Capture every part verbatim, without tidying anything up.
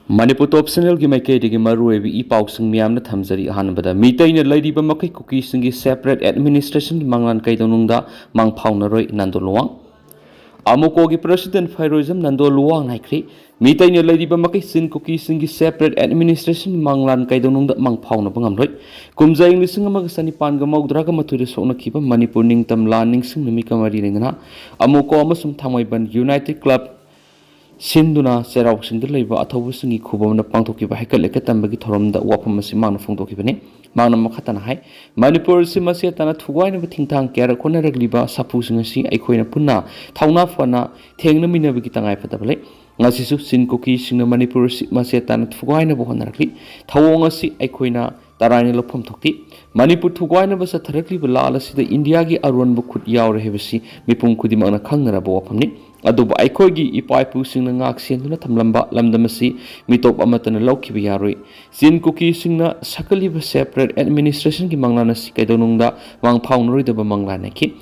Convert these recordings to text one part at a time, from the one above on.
ꯃꯅꯤꯄꯨꯔ ꯇꯣꯞ ꯆꯦꯅꯦꯜꯒꯤ ꯃꯥꯏꯀꯩꯗꯒꯤ ꯃꯔꯨꯑꯣꯏꯕ ꯏ ꯄꯥꯎꯁꯤꯡ ꯃꯌꯥꯝꯅ ꯊꯝꯖꯔꯤ꯫ ꯑꯍꯥꯟꯕꯗ, ꯃꯤꯇꯩꯅ ꯂꯩꯔꯤꯕ ꯃꯈꯩ ꯀꯨꯀꯤꯁꯤꯡꯒꯤ separate administrationꯒꯤ ꯃꯪꯂꯥꯟ ꯀꯩꯗꯧꯅꯨꯡꯗ ꯃꯪ ꯐꯥꯎꯅꯔꯣꯏ, ꯅꯟꯗꯣ ꯂꯨꯋꯥꯡ꯫ ꯑꯃꯨꯀꯣꯒꯤ president ꯐꯩꯔꯣꯏꯖꯝ ꯅꯟꯗꯣ ꯂꯨꯋꯥꯡꯅ ꯍꯥꯏꯈ꯭ꯔꯤ, ꯃꯤꯇꯩꯅ ꯂꯩꯔꯤꯕ ꯃꯈꯩ ꯆꯤꯟ ꯀꯨꯀꯤꯁꯤꯡꯒꯤ separate administration ꯃꯪꯂꯥꯟ ꯀꯩꯗꯧꯅꯨꯡꯗ ꯃꯪ ꯐꯥꯎꯅꯕ ꯉꯝꯂꯣꯏ꯫ ꯀꯨꯝꯖꯥ ꯏꯪ ꯂꯤꯁꯤꯡ ꯑꯃꯒ ꯆꯅꯤꯄꯥꯟꯒ ꯃꯧꯗ꯭ꯔꯥꯒ ꯃꯥꯊꯣꯏꯗ ꯁꯣꯛꯅꯈꯤꯕ ꯃꯅꯤꯄꯨꯔ ꯅꯤꯡꯇꯝ ꯂꯥꯟ ꯅꯤꯡꯁꯤꯡ ꯅꯨꯃꯤꯠꯀ ꯃꯔꯤ ꯂꯩꯅꯅ ꯑꯃꯨꯀꯣ ꯑꯃꯁꯨꯡ ꯊꯥꯡꯃꯩꯕꯟ United Club ꯁꯤꯟꯗꯨꯅ ꯆꯩꯔꯥꯎ ꯆꯤꯡꯗ ꯂꯩꯕ ꯑꯊꯧꯕꯁꯤꯡꯒꯤ ꯈꯨꯕꯝꯗ ꯄꯥꯡꯊꯣꯛꯈꯤꯕ ꯍꯩꯀꯠ ꯂꯩꯀꯠ ꯇꯝꯕꯒꯤ ꯊꯧꯔꯝꯗ ꯋꯥꯐꯝ ꯑꯁꯤ ꯃꯥꯡꯅ ꯐꯣꯡꯗꯣꯛꯈꯤꯕꯅꯤ꯫ ꯃꯥꯡꯅ ꯃꯈꯥ ꯇꯥꯅ ꯍꯥꯏ, ꯃꯅꯤꯄꯨꯔ ꯑꯁꯤ ꯃꯆꯦꯠ ꯇꯥꯅ ꯊꯨꯒꯥꯏꯅꯕ ꯊꯤꯡꯊꯥꯡ ꯀꯌꯥꯔꯛ ꯍꯣꯠꯅꯔꯛꯂꯤꯕ ꯁꯥꯐꯨꯁꯤꯡ ꯑꯁꯤ ꯑꯩꯈꯣꯏꯅ ꯄꯨꯟꯅ ꯊꯧꯅꯥ ꯐꯅ ꯊꯦꯡꯅꯃꯤꯟꯅꯕꯒꯤ ꯇꯉꯥꯏꯐꯗꯕ ꯂꯩ꯫ ꯉꯁꯤꯁꯨ ꯆꯤꯟ ꯀꯨꯀꯤꯁꯤꯡꯅ ꯃꯅꯤꯄꯨꯔ ꯑꯁꯤ ꯃꯆꯦꯠ ꯇꯥꯅ ꯊꯨꯒꯥꯏꯅꯕ ꯍꯣꯠꯅꯔꯛꯂꯤ꯫ ꯊꯧꯑꯣꯡ ꯑꯁꯤ ꯑꯩꯈꯣꯏꯅ ꯇꯔꯥꯏꯅ ꯂꯧꯐꯝ ꯊꯣꯛꯇꯦ꯫ ꯃꯅꯤꯄꯨꯔ ꯊꯨꯒꯥꯏꯅꯕ ꯆꯠꯊꯔꯛꯂꯤꯕ ꯂꯥꯜ ꯑꯁꯤꯗ ꯏꯟꯗꯤꯌꯥꯒꯤ ꯑꯔꯣꯟꯕ ꯈꯨꯠ ꯌꯥꯎꯔꯦ ꯍꯥꯏꯕꯁꯤ ꯃꯤꯄꯨꯝ ꯈꯨꯗꯤꯡꯃꯛꯅ ꯈꯪꯅꯔꯕ ꯋꯥꯐꯝꯅꯤ꯫ ꯑꯗꯨꯕꯨ ꯑꯩꯈꯣꯏꯒꯤ ꯏꯄꯥ ꯏꯄꯨꯁꯤꯡꯅ ꯉꯥꯛ ꯁꯦꯟꯗꯨꯅ ꯊꯝꯂꯝꯕ ꯂꯝꯗꯝ ꯑꯁꯤ ꯃꯤꯇꯣꯞ ꯑꯃꯠꯇꯅ ꯂꯧꯈꯤꯕ ꯌꯥꯔꯣꯏ꯫ ꯆꯤꯟ ꯀꯨꯀꯤꯁꯤꯡꯅ ꯁꯥꯒꯠꯂꯤꯕ separate administrationꯒꯤ ꯃꯪꯂꯥꯟ ꯑꯁꯤ ꯀꯩꯗꯧꯅꯨꯡꯗ ꯃꯪ ꯐꯥꯎꯅꯔꯣꯏꯗꯕ ꯃꯪꯂꯥꯟ ꯍꯥꯏꯈꯤ꯫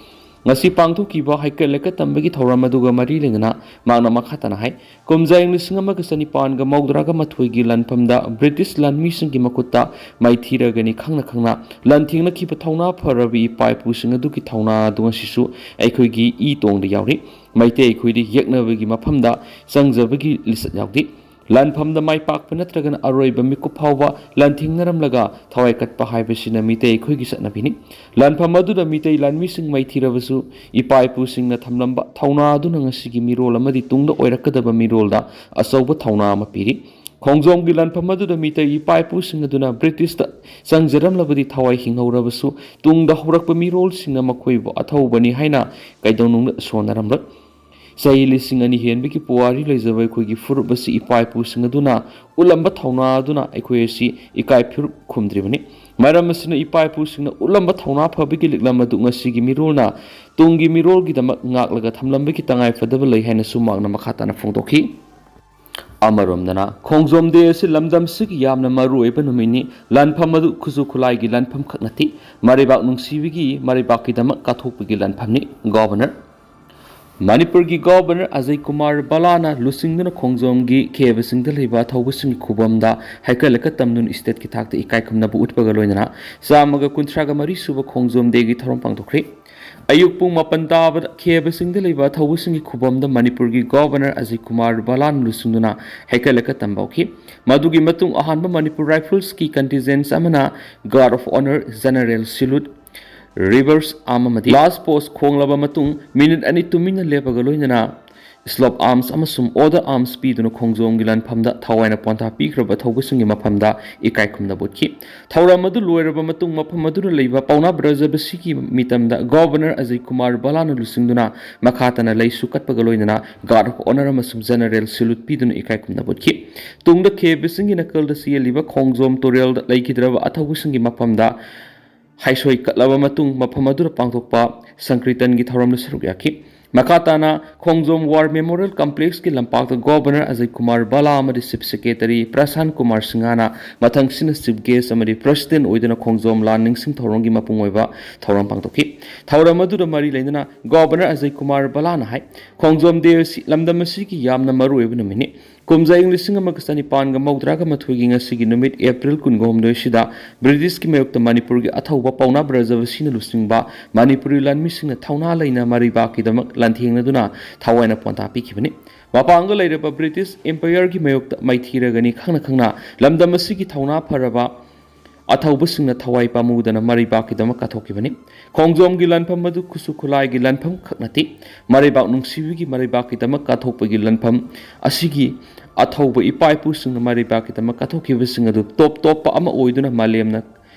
ꯉꯁꯤ ꯄꯥꯡꯊꯣꯛꯈꯤꯕ ꯍꯩꯀꯠ ꯂꯩꯀꯠ ꯇꯝꯕꯒꯤ ꯊꯧꯔꯝ ꯑꯗꯨꯒ ꯃꯔꯤ ꯂꯩꯅꯅ ꯃꯍꯥꯛꯅ ꯃꯈꯥ ꯇꯥꯅ ꯍꯥꯏ, ꯀꯨꯝꯖꯥ ꯏꯪ ꯂꯤꯁꯤꯡ ꯑꯃꯒ ꯆꯅꯤꯄꯥꯟꯒ ꯃꯧꯗ꯭ꯔꯥꯒ ꯃꯥꯊꯣꯏꯒꯤ ꯂꯥꯟꯐꯝꯗ ꯕ꯭ꯔꯤꯇꯤꯁ ꯂꯥꯟꯃꯤꯁꯤꯡꯒꯤ ꯃꯈꯨꯠꯇ ꯃꯥꯏꯊꯤꯔꯒꯅꯤ ꯈꯪꯅ ꯈꯪꯅ ꯂꯥꯟꯊꯦꯡꯅꯈꯤꯕ ꯊꯧꯅꯥ ꯐꯔꯕ ꯏꯄꯥ ꯏꯄꯨꯁꯤꯡ ꯑꯗꯨꯒꯤ ꯊꯧꯅꯥ ꯑꯗꯨ ꯉꯁꯤꯁꯨ ꯑꯩꯈꯣꯏꯒꯤ ꯏ ꯇꯣꯡꯗ ꯌꯥꯎꯔꯤ꯫ ꯃꯩꯇꯩ ꯑꯩꯈꯣꯏꯗꯤ ꯌꯦꯛꯅꯕꯒꯤ ꯃꯐꯝꯗ ꯆꯪꯖꯕꯒꯤ ꯂꯤꯆꯠ ꯌꯥꯎꯗꯦ꯫ ꯂꯥꯟꯐꯝꯗ ꯃꯥꯏ ꯄꯥꯛꯄ ꯅꯠꯇ꯭ꯔꯒꯅ ꯑꯔꯣꯏꯕ ꯃꯤꯀꯨꯞ ꯐꯥꯎꯕ ꯂꯥꯟꯊꯦꯡꯅꯔꯝꯂꯒ ꯊꯋꯥꯏ ꯀꯠꯄ ꯍꯥꯏꯕꯁꯤꯅ ꯃꯤꯇꯩ ꯑꯩꯈꯣꯏꯒꯤ ꯆꯠꯅꯕꯤꯅꯤ꯫ ꯂꯥꯟꯐꯝ ꯑꯗꯨꯗ ꯃꯤꯇꯩ ꯂꯥꯟꯃꯤꯁꯤꯡ ꯃꯥꯏꯊꯤꯔꯕꯁꯨ ꯏꯄꯥ ꯏꯄꯨꯁꯤꯡꯅ ꯊꯝꯂꯝꯕ ꯊꯧꯅꯥ ꯑꯗꯨꯅ ꯉꯁꯤꯒꯤ ꯃꯤꯔꯣꯜ ꯑꯃꯗꯤ ꯇꯨꯡꯗ ꯑꯣꯏꯔꯛꯀꯗꯕ ꯃꯤꯔꯣꯜꯗ ꯑꯆꯧꯕ ꯊꯧꯅꯥ ꯑꯃ ꯄꯤꯔꯤ꯫ ꯈꯣꯡꯖꯣꯝꯒꯤ ꯂꯥꯟꯐꯝ ꯑꯗꯨꯗ ꯃꯤꯇꯩ ꯏꯄꯥ ꯏꯄꯨꯁꯤꯡ ꯑꯗꯨꯅ ꯕ꯭ꯔꯤꯇꯤꯁꯇ ꯆꯪꯖꯔꯝꯂꯕꯗꯤ ꯊꯋꯥꯏ ꯍꯤꯡꯍꯧꯔꯕꯁꯨ ꯇꯨꯡꯗ ꯍꯧꯔꯛꯄ ꯃꯤꯔꯣꯜꯁꯤꯡꯅ ꯃꯈꯣꯏꯕꯨ ꯑꯊꯧꯕꯅꯤ ꯍꯥꯏꯅ ꯀꯩꯗꯧꯅꯨꯡꯗ ꯁꯣꯟꯅꯔꯝꯂꯣꯏ꯫ ꯆꯍꯤ ꯂꯤꯁꯤꯡ ꯑꯅꯤ ꯍꯦꯟꯕꯒꯤ ꯄꯨꯋꯥꯔꯤ ꯂꯩꯖꯕ ꯑꯩꯈꯣꯏꯒꯤ ꯐꯨꯔꯨꯞ ꯑꯁꯤ ꯏꯄꯥ ꯏꯄꯨꯁꯤꯡ ꯑꯗꯨꯅ ꯎꯠꯂꯝꯕ ꯊꯧꯅꯥ ꯑꯗꯨꯅ ꯑꯩꯈꯣꯏ ꯑꯁꯤ ꯏꯀꯥꯏ ꯐꯤꯔꯨꯛ ꯈꯨꯝꯗ꯭ꯔꯤꯕꯅꯤ꯫ ꯃꯔꯝ ꯑꯁꯤꯅ ꯏꯄꯥ ꯏꯄꯨꯁꯤꯡꯅ ꯎꯠꯂꯝꯕ ꯊꯧꯅꯥ ꯐꯕꯒꯤ ꯂꯤꯛꯂꯝ ꯑꯗꯨ ꯉꯁꯤꯒꯤ ꯃꯤꯔꯣꯜꯅ ꯇꯨꯡꯒꯤ ꯃꯤꯔꯣꯜꯒꯤꯗꯃꯛ ꯉꯥꯛꯂꯒ ꯊꯝꯂꯝꯕꯒꯤ ꯇꯉꯥꯏꯐꯗꯕ ꯂꯩ ꯍꯥꯏꯅꯁꯨ ꯃꯍꯥꯛꯅ ꯃꯈꯥ ꯇꯥꯅ ꯐꯣꯡꯗꯣꯛꯈꯤ꯫ ꯑꯃꯔꯣꯝꯗꯅ, ꯈꯣꯡꯖꯣꯝ ꯗꯦ ꯑꯁꯤ ꯂꯝꯗꯝꯁꯤꯒꯤ ꯌꯥꯝꯅ ꯃꯔꯨ ꯑꯣꯏꯕ ꯅꯨꯃꯤꯠꯅꯤ꯫ ꯂꯥꯟꯐꯝ ꯑꯗꯨ ꯈꯨꯠꯁꯨ ꯈꯨꯠꯂꯥꯏꯒꯤ ꯂꯥꯟꯐꯝ ꯈꯛ ꯅꯠꯇꯦ, ꯃꯔꯩꯕꯥꯛ ꯅꯨꯡꯁꯤꯕꯒꯤ, ꯃꯔꯩꯕꯥꯛꯀꯤꯗꯃꯛ ꯀꯠꯊꯣꯛꯄꯒꯤ ꯂꯥꯟꯐꯝꯅꯤ꯫ ꯒꯣꯚꯔꯅꯔ꯫ ꯃꯅꯤꯄꯨꯔꯒꯤ ꯒꯣꯚꯔꯅꯔ ꯑꯖꯌ ꯀꯨꯃꯥꯔ ꯕꯂꯥꯅ ꯂꯨꯆꯤꯡꯗꯨꯅ ꯈꯣꯡꯖꯣꯝꯒꯤ ꯈꯦꯕꯁꯤꯡꯗ ꯂꯩꯕ ꯑꯊꯧꯕꯁꯤꯡꯒꯤ ꯈꯨꯕꯝꯗ ꯍꯩꯀꯠ ꯂꯩꯀꯠ ꯇꯝꯗꯨꯅ ꯏꯁꯇꯦꯠꯀꯤ ꯊꯥꯛꯇ ꯏꯀꯥꯏ ꯈꯨꯝꯅꯕ ꯎꯠꯄꯒ ꯂꯣꯏꯅꯅ ꯆꯥꯝꯃꯒ ꯀꯨꯟꯊ꯭ꯔꯥꯒ ꯃꯔꯤ ꯁꯨꯕ ꯈꯣꯡꯖꯣꯝ ꯗꯦꯒꯤ ꯊꯧꯔꯝ ꯄꯥꯡꯊꯣꯛꯈ꯭ꯔꯤ꯫ ꯑꯌꯨꯛ ꯄꯨꯡ ꯃꯥꯄꯟ ꯇꯥꯕꯗ ꯈꯦꯕꯁꯤꯡꯗ ꯂꯩꯕ ꯑꯊꯧꯕꯁꯤꯡꯒꯤ ꯈꯨꯕꯝꯗ ꯃꯅꯤꯄꯨꯔꯒꯤ ꯒꯣꯚꯔꯅꯔ ꯑꯖꯌ ꯀꯨꯃꯥꯔ ꯕꯂꯥꯅ ꯂꯨꯆꯤꯡꯗꯨꯅ ꯍꯩꯀꯠ ꯂꯩꯀꯠ ꯇꯝꯕ ꯍꯧꯈꯤ꯫ ꯃꯗꯨꯒꯤ ꯃꯇꯨꯡ ꯑꯍꯥꯟꯕ ꯃꯅꯤꯄꯨꯔ ꯔꯥꯏꯐꯜꯁꯀꯤ ꯀꯟꯇꯤꯟꯖꯦꯟꯁ ꯑꯃꯅ ꯒꯥꯔꯗ ꯑꯣꯐ ꯑꯣꯅꯔ, ꯖꯦꯅꯔꯦꯜ ꯁꯤꯂꯨꯠ, ꯔꯤꯚꯔꯁ ꯑꯥꯔꯝ ꯑꯃꯗꯤ ꯂꯥꯁ ꯄꯣꯁ ꯈꯣꯡꯂꯕ ꯃꯇꯨꯡ ꯃꯤꯅꯤꯠ ꯑꯅꯤ ꯇꯨꯃꯤꯟꯅ ꯂꯦꯞꯄꯒ ꯂꯣꯏꯅꯅ ꯁ꯭ꯂꯣꯞ ꯑꯥꯔꯝꯁ ꯑꯃꯁꯨꯡ ꯑꯣꯔꯗꯔ ꯑꯥꯔꯝꯁ ꯄꯤꯗꯨꯅ ꯈꯣꯡꯖꯣꯝꯒꯤ ꯂꯥꯟꯐꯝꯗ ꯊꯋꯥꯏꯅ ꯄꯣꯟꯊꯥ ꯄꯤꯈ꯭ꯔꯕ ꯊꯧꯕꯁꯤꯡꯒꯤ ꯃꯐꯝꯗ ꯏꯀꯥꯏ ꯈꯨꯝꯅꯕ ꯎꯠꯈꯤ꯫ ꯊꯧꯔꯝ ꯑꯗꯨ ꯂꯣꯏꯔꯕ ꯃꯇꯨꯡ ꯃꯐꯝ ꯑꯗꯨꯗ ꯂꯩꯕ ꯄꯥꯎꯅꯥ ꯕ꯭ꯔꯖꯕꯁꯤꯒꯤ ꯃꯤꯇꯝꯗ ꯒꯣꯚꯔꯅꯔ ꯑꯖꯌ ꯀꯨꯃꯥꯔ ꯕꯂꯥꯅ ꯂꯨꯆꯤꯡꯗꯨꯅ ꯃꯈꯥ ꯇꯥꯅ ꯂꯩꯁꯨ ꯀꯠꯄꯒ ꯂꯣꯏꯅꯅ ꯒꯥꯔꯗ ꯑꯣꯐ ꯑꯣꯅꯔ ꯑꯃꯁꯨꯡ ꯖꯦꯅꯔꯦꯜ ꯁꯤꯂꯨꯠ ꯄꯤꯗꯨꯅ ꯏꯀꯥꯏ ꯈꯨꯝꯅꯕ ꯎꯠꯈꯤ꯫ ꯇꯨꯡꯗ ꯈꯦꯕꯁꯤꯡꯒꯤ ꯅꯥꯀꯜꯗ ꯆꯦꯜꯂꯤꯕ ꯈꯣꯡꯖꯣꯝ ꯇꯨꯔꯦꯜꯗ ꯂꯩꯈꯤꯗ꯭ꯔꯕ ꯑꯊꯧꯕꯁꯤꯡꯒꯤ ꯃꯐꯝꯗ ꯍꯩꯁꯣꯏ ꯀꯠꯂꯕ ꯃꯇꯨꯡ ꯃꯐꯝ ꯑꯗꯨꯗ ꯄꯥꯡꯊꯣꯛꯄ ꯁꯪꯀ꯭ꯔꯤꯇꯟꯒꯤ ꯊꯧꯔꯝꯗ ꯁꯔꯨꯛ ꯌꯥꯈꯤ꯫ ꯃꯈꯥ ꯇꯥꯅ ꯈꯣꯡꯖꯣꯝ ꯋꯥꯔ ꯃꯦꯃꯣꯔꯤꯌꯦꯜ ꯀꯝꯄ꯭ꯂꯦꯛꯁꯀꯤ ꯂꯝꯄꯥꯛꯇ ꯒꯣꯚꯔꯅꯔ ꯑꯖꯌ ꯀꯨꯃꯥꯔ ꯕꯂꯥ ꯑꯃꯗꯤ ꯆꯤꯐ ꯁꯦꯀ꯭ꯔꯦꯇꯔꯤ ꯄ꯭ꯔꯁꯥꯟ ꯀꯨꯃꯥꯔ ꯁꯤꯡꯍꯅ ꯃꯊꯪꯁꯤꯅ ꯆꯤꯐ ꯒꯦꯁ ꯑꯃꯗꯤ ꯄ꯭ꯔꯁꯤꯗꯦꯟ ꯑꯣꯏꯗꯨꯅ ꯈꯣꯡꯖꯣꯝ ꯂꯥꯟ ꯅꯤꯡꯁꯤꯡ ꯊꯧꯔꯝꯒꯤ ꯃꯄꯨꯡ ꯑꯣꯏꯕ ꯊꯧꯔꯝ ꯄꯥꯡꯊꯣꯛꯈꯤ꯫ ꯊꯧꯔꯝ ꯑꯗꯨꯗ ꯃꯔꯤ ꯂꯩꯅꯅ ꯒꯣꯚꯔꯅꯔ ꯑꯖꯌ ꯀꯨꯃꯥꯔ ꯕꯂꯥꯅ ꯍꯥꯏ, ꯈꯣꯡꯖꯣꯝ ꯗꯦ ꯑꯁꯤ ꯂꯝꯗꯝ ꯑꯁꯤꯒꯤ ꯌꯥꯝꯅ ꯃꯔꯨꯑꯣꯏꯕ ꯅꯨꯃꯤꯠꯅꯤ꯫ ꯀꯨꯝꯖꯥ ꯏꯪ ꯂꯤꯁꯤꯡ ꯑꯃꯒ ꯆꯅꯤꯄꯥꯟꯒ ꯃꯧꯗ꯭ꯔꯥꯒ ꯃꯥꯊꯣꯏꯒꯤ ꯉꯁꯤꯒꯤ ꯅꯨꯃꯤꯠ, ꯑꯦꯄ꯭ꯔꯤꯜ ꯀꯨꯟꯒ ꯍꯨꯝꯗꯣꯏꯁꯤꯗ ꯕ꯭ꯔꯤꯇꯤꯁꯀꯤ ꯃꯥꯌꯣꯛꯇ ꯃꯅꯤꯄꯨꯔꯒꯤ ꯑꯊꯧꯕ ꯄꯥꯎꯅꯥ ꯕ꯭ꯔꯖꯕꯁꯤꯅ ꯂꯨꯆꯤꯡꯕ ꯃꯅꯤꯄꯨꯔꯤ ꯂꯥꯟꯃꯤꯁꯤꯡꯅ ꯊꯧꯅꯥ ꯂꯩꯅ ꯃꯔꯩꯕꯥꯛꯀꯤꯗꯃꯛ ꯂꯥꯟꯊꯦꯡꯅꯗꯨꯅ ꯊꯋꯥꯏꯅ ꯄꯣꯟꯊꯥ ꯄꯤꯈꯤꯕꯅꯤ꯫ ꯃꯄꯥꯡꯒ ꯂꯩꯔꯕ ꯕ꯭ꯔꯤꯇꯤꯁ ꯑꯦꯝꯄꯥꯌꯔꯒꯤ ꯃꯥꯌꯣꯛꯇ ꯃꯥꯏꯊꯤꯔꯒꯅꯤ ꯈꯪꯅ ꯈꯪꯅ ꯂꯝꯗꯝ ꯑꯁꯤꯒꯤ ꯊꯧꯅꯥ ꯐꯔꯕ ꯑꯊꯧꯕꯁꯤꯡꯅ ꯊꯋꯥꯏ ꯄꯥꯝꯃꯨꯗꯅ ꯃꯔꯩꯕꯥꯛꯀꯤꯗꯃꯛ ꯀꯠꯊꯣꯛꯈꯤꯕꯅꯤ꯫ ꯈꯣꯡꯖꯣꯝꯒꯤ ꯂꯥꯟꯐꯝ ꯑꯗꯨ ꯈꯨꯠꯁꯨ ꯈꯨꯠꯂꯥꯏꯒꯤ ꯂꯥꯟꯐꯝ ꯈꯛ ꯅꯠꯇꯦ, ꯃꯔꯩꯕꯥꯛ ꯅꯨꯡꯁꯤꯕꯒꯤ ꯃꯔꯩꯕꯥꯛꯀꯤꯗꯃꯛ ꯀꯠꯊꯣꯛꯄꯒꯤ ꯂꯥꯟꯐꯝ ꯑꯁꯤꯒꯤ ꯑꯊꯧꯕ ꯏꯄꯥ ꯏꯄꯨꯁꯤꯡꯅ ꯃꯔꯩꯕꯥꯛꯀꯤꯗꯃꯛ ꯀꯠꯊꯣꯛꯈꯤꯕꯁꯤꯡ ꯑꯗꯨ ꯇꯣꯞ ꯇꯣꯞꯄ ꯑꯃ ꯑꯣꯏꯗꯨꯅ ꯃꯥꯂꯦꯝꯅ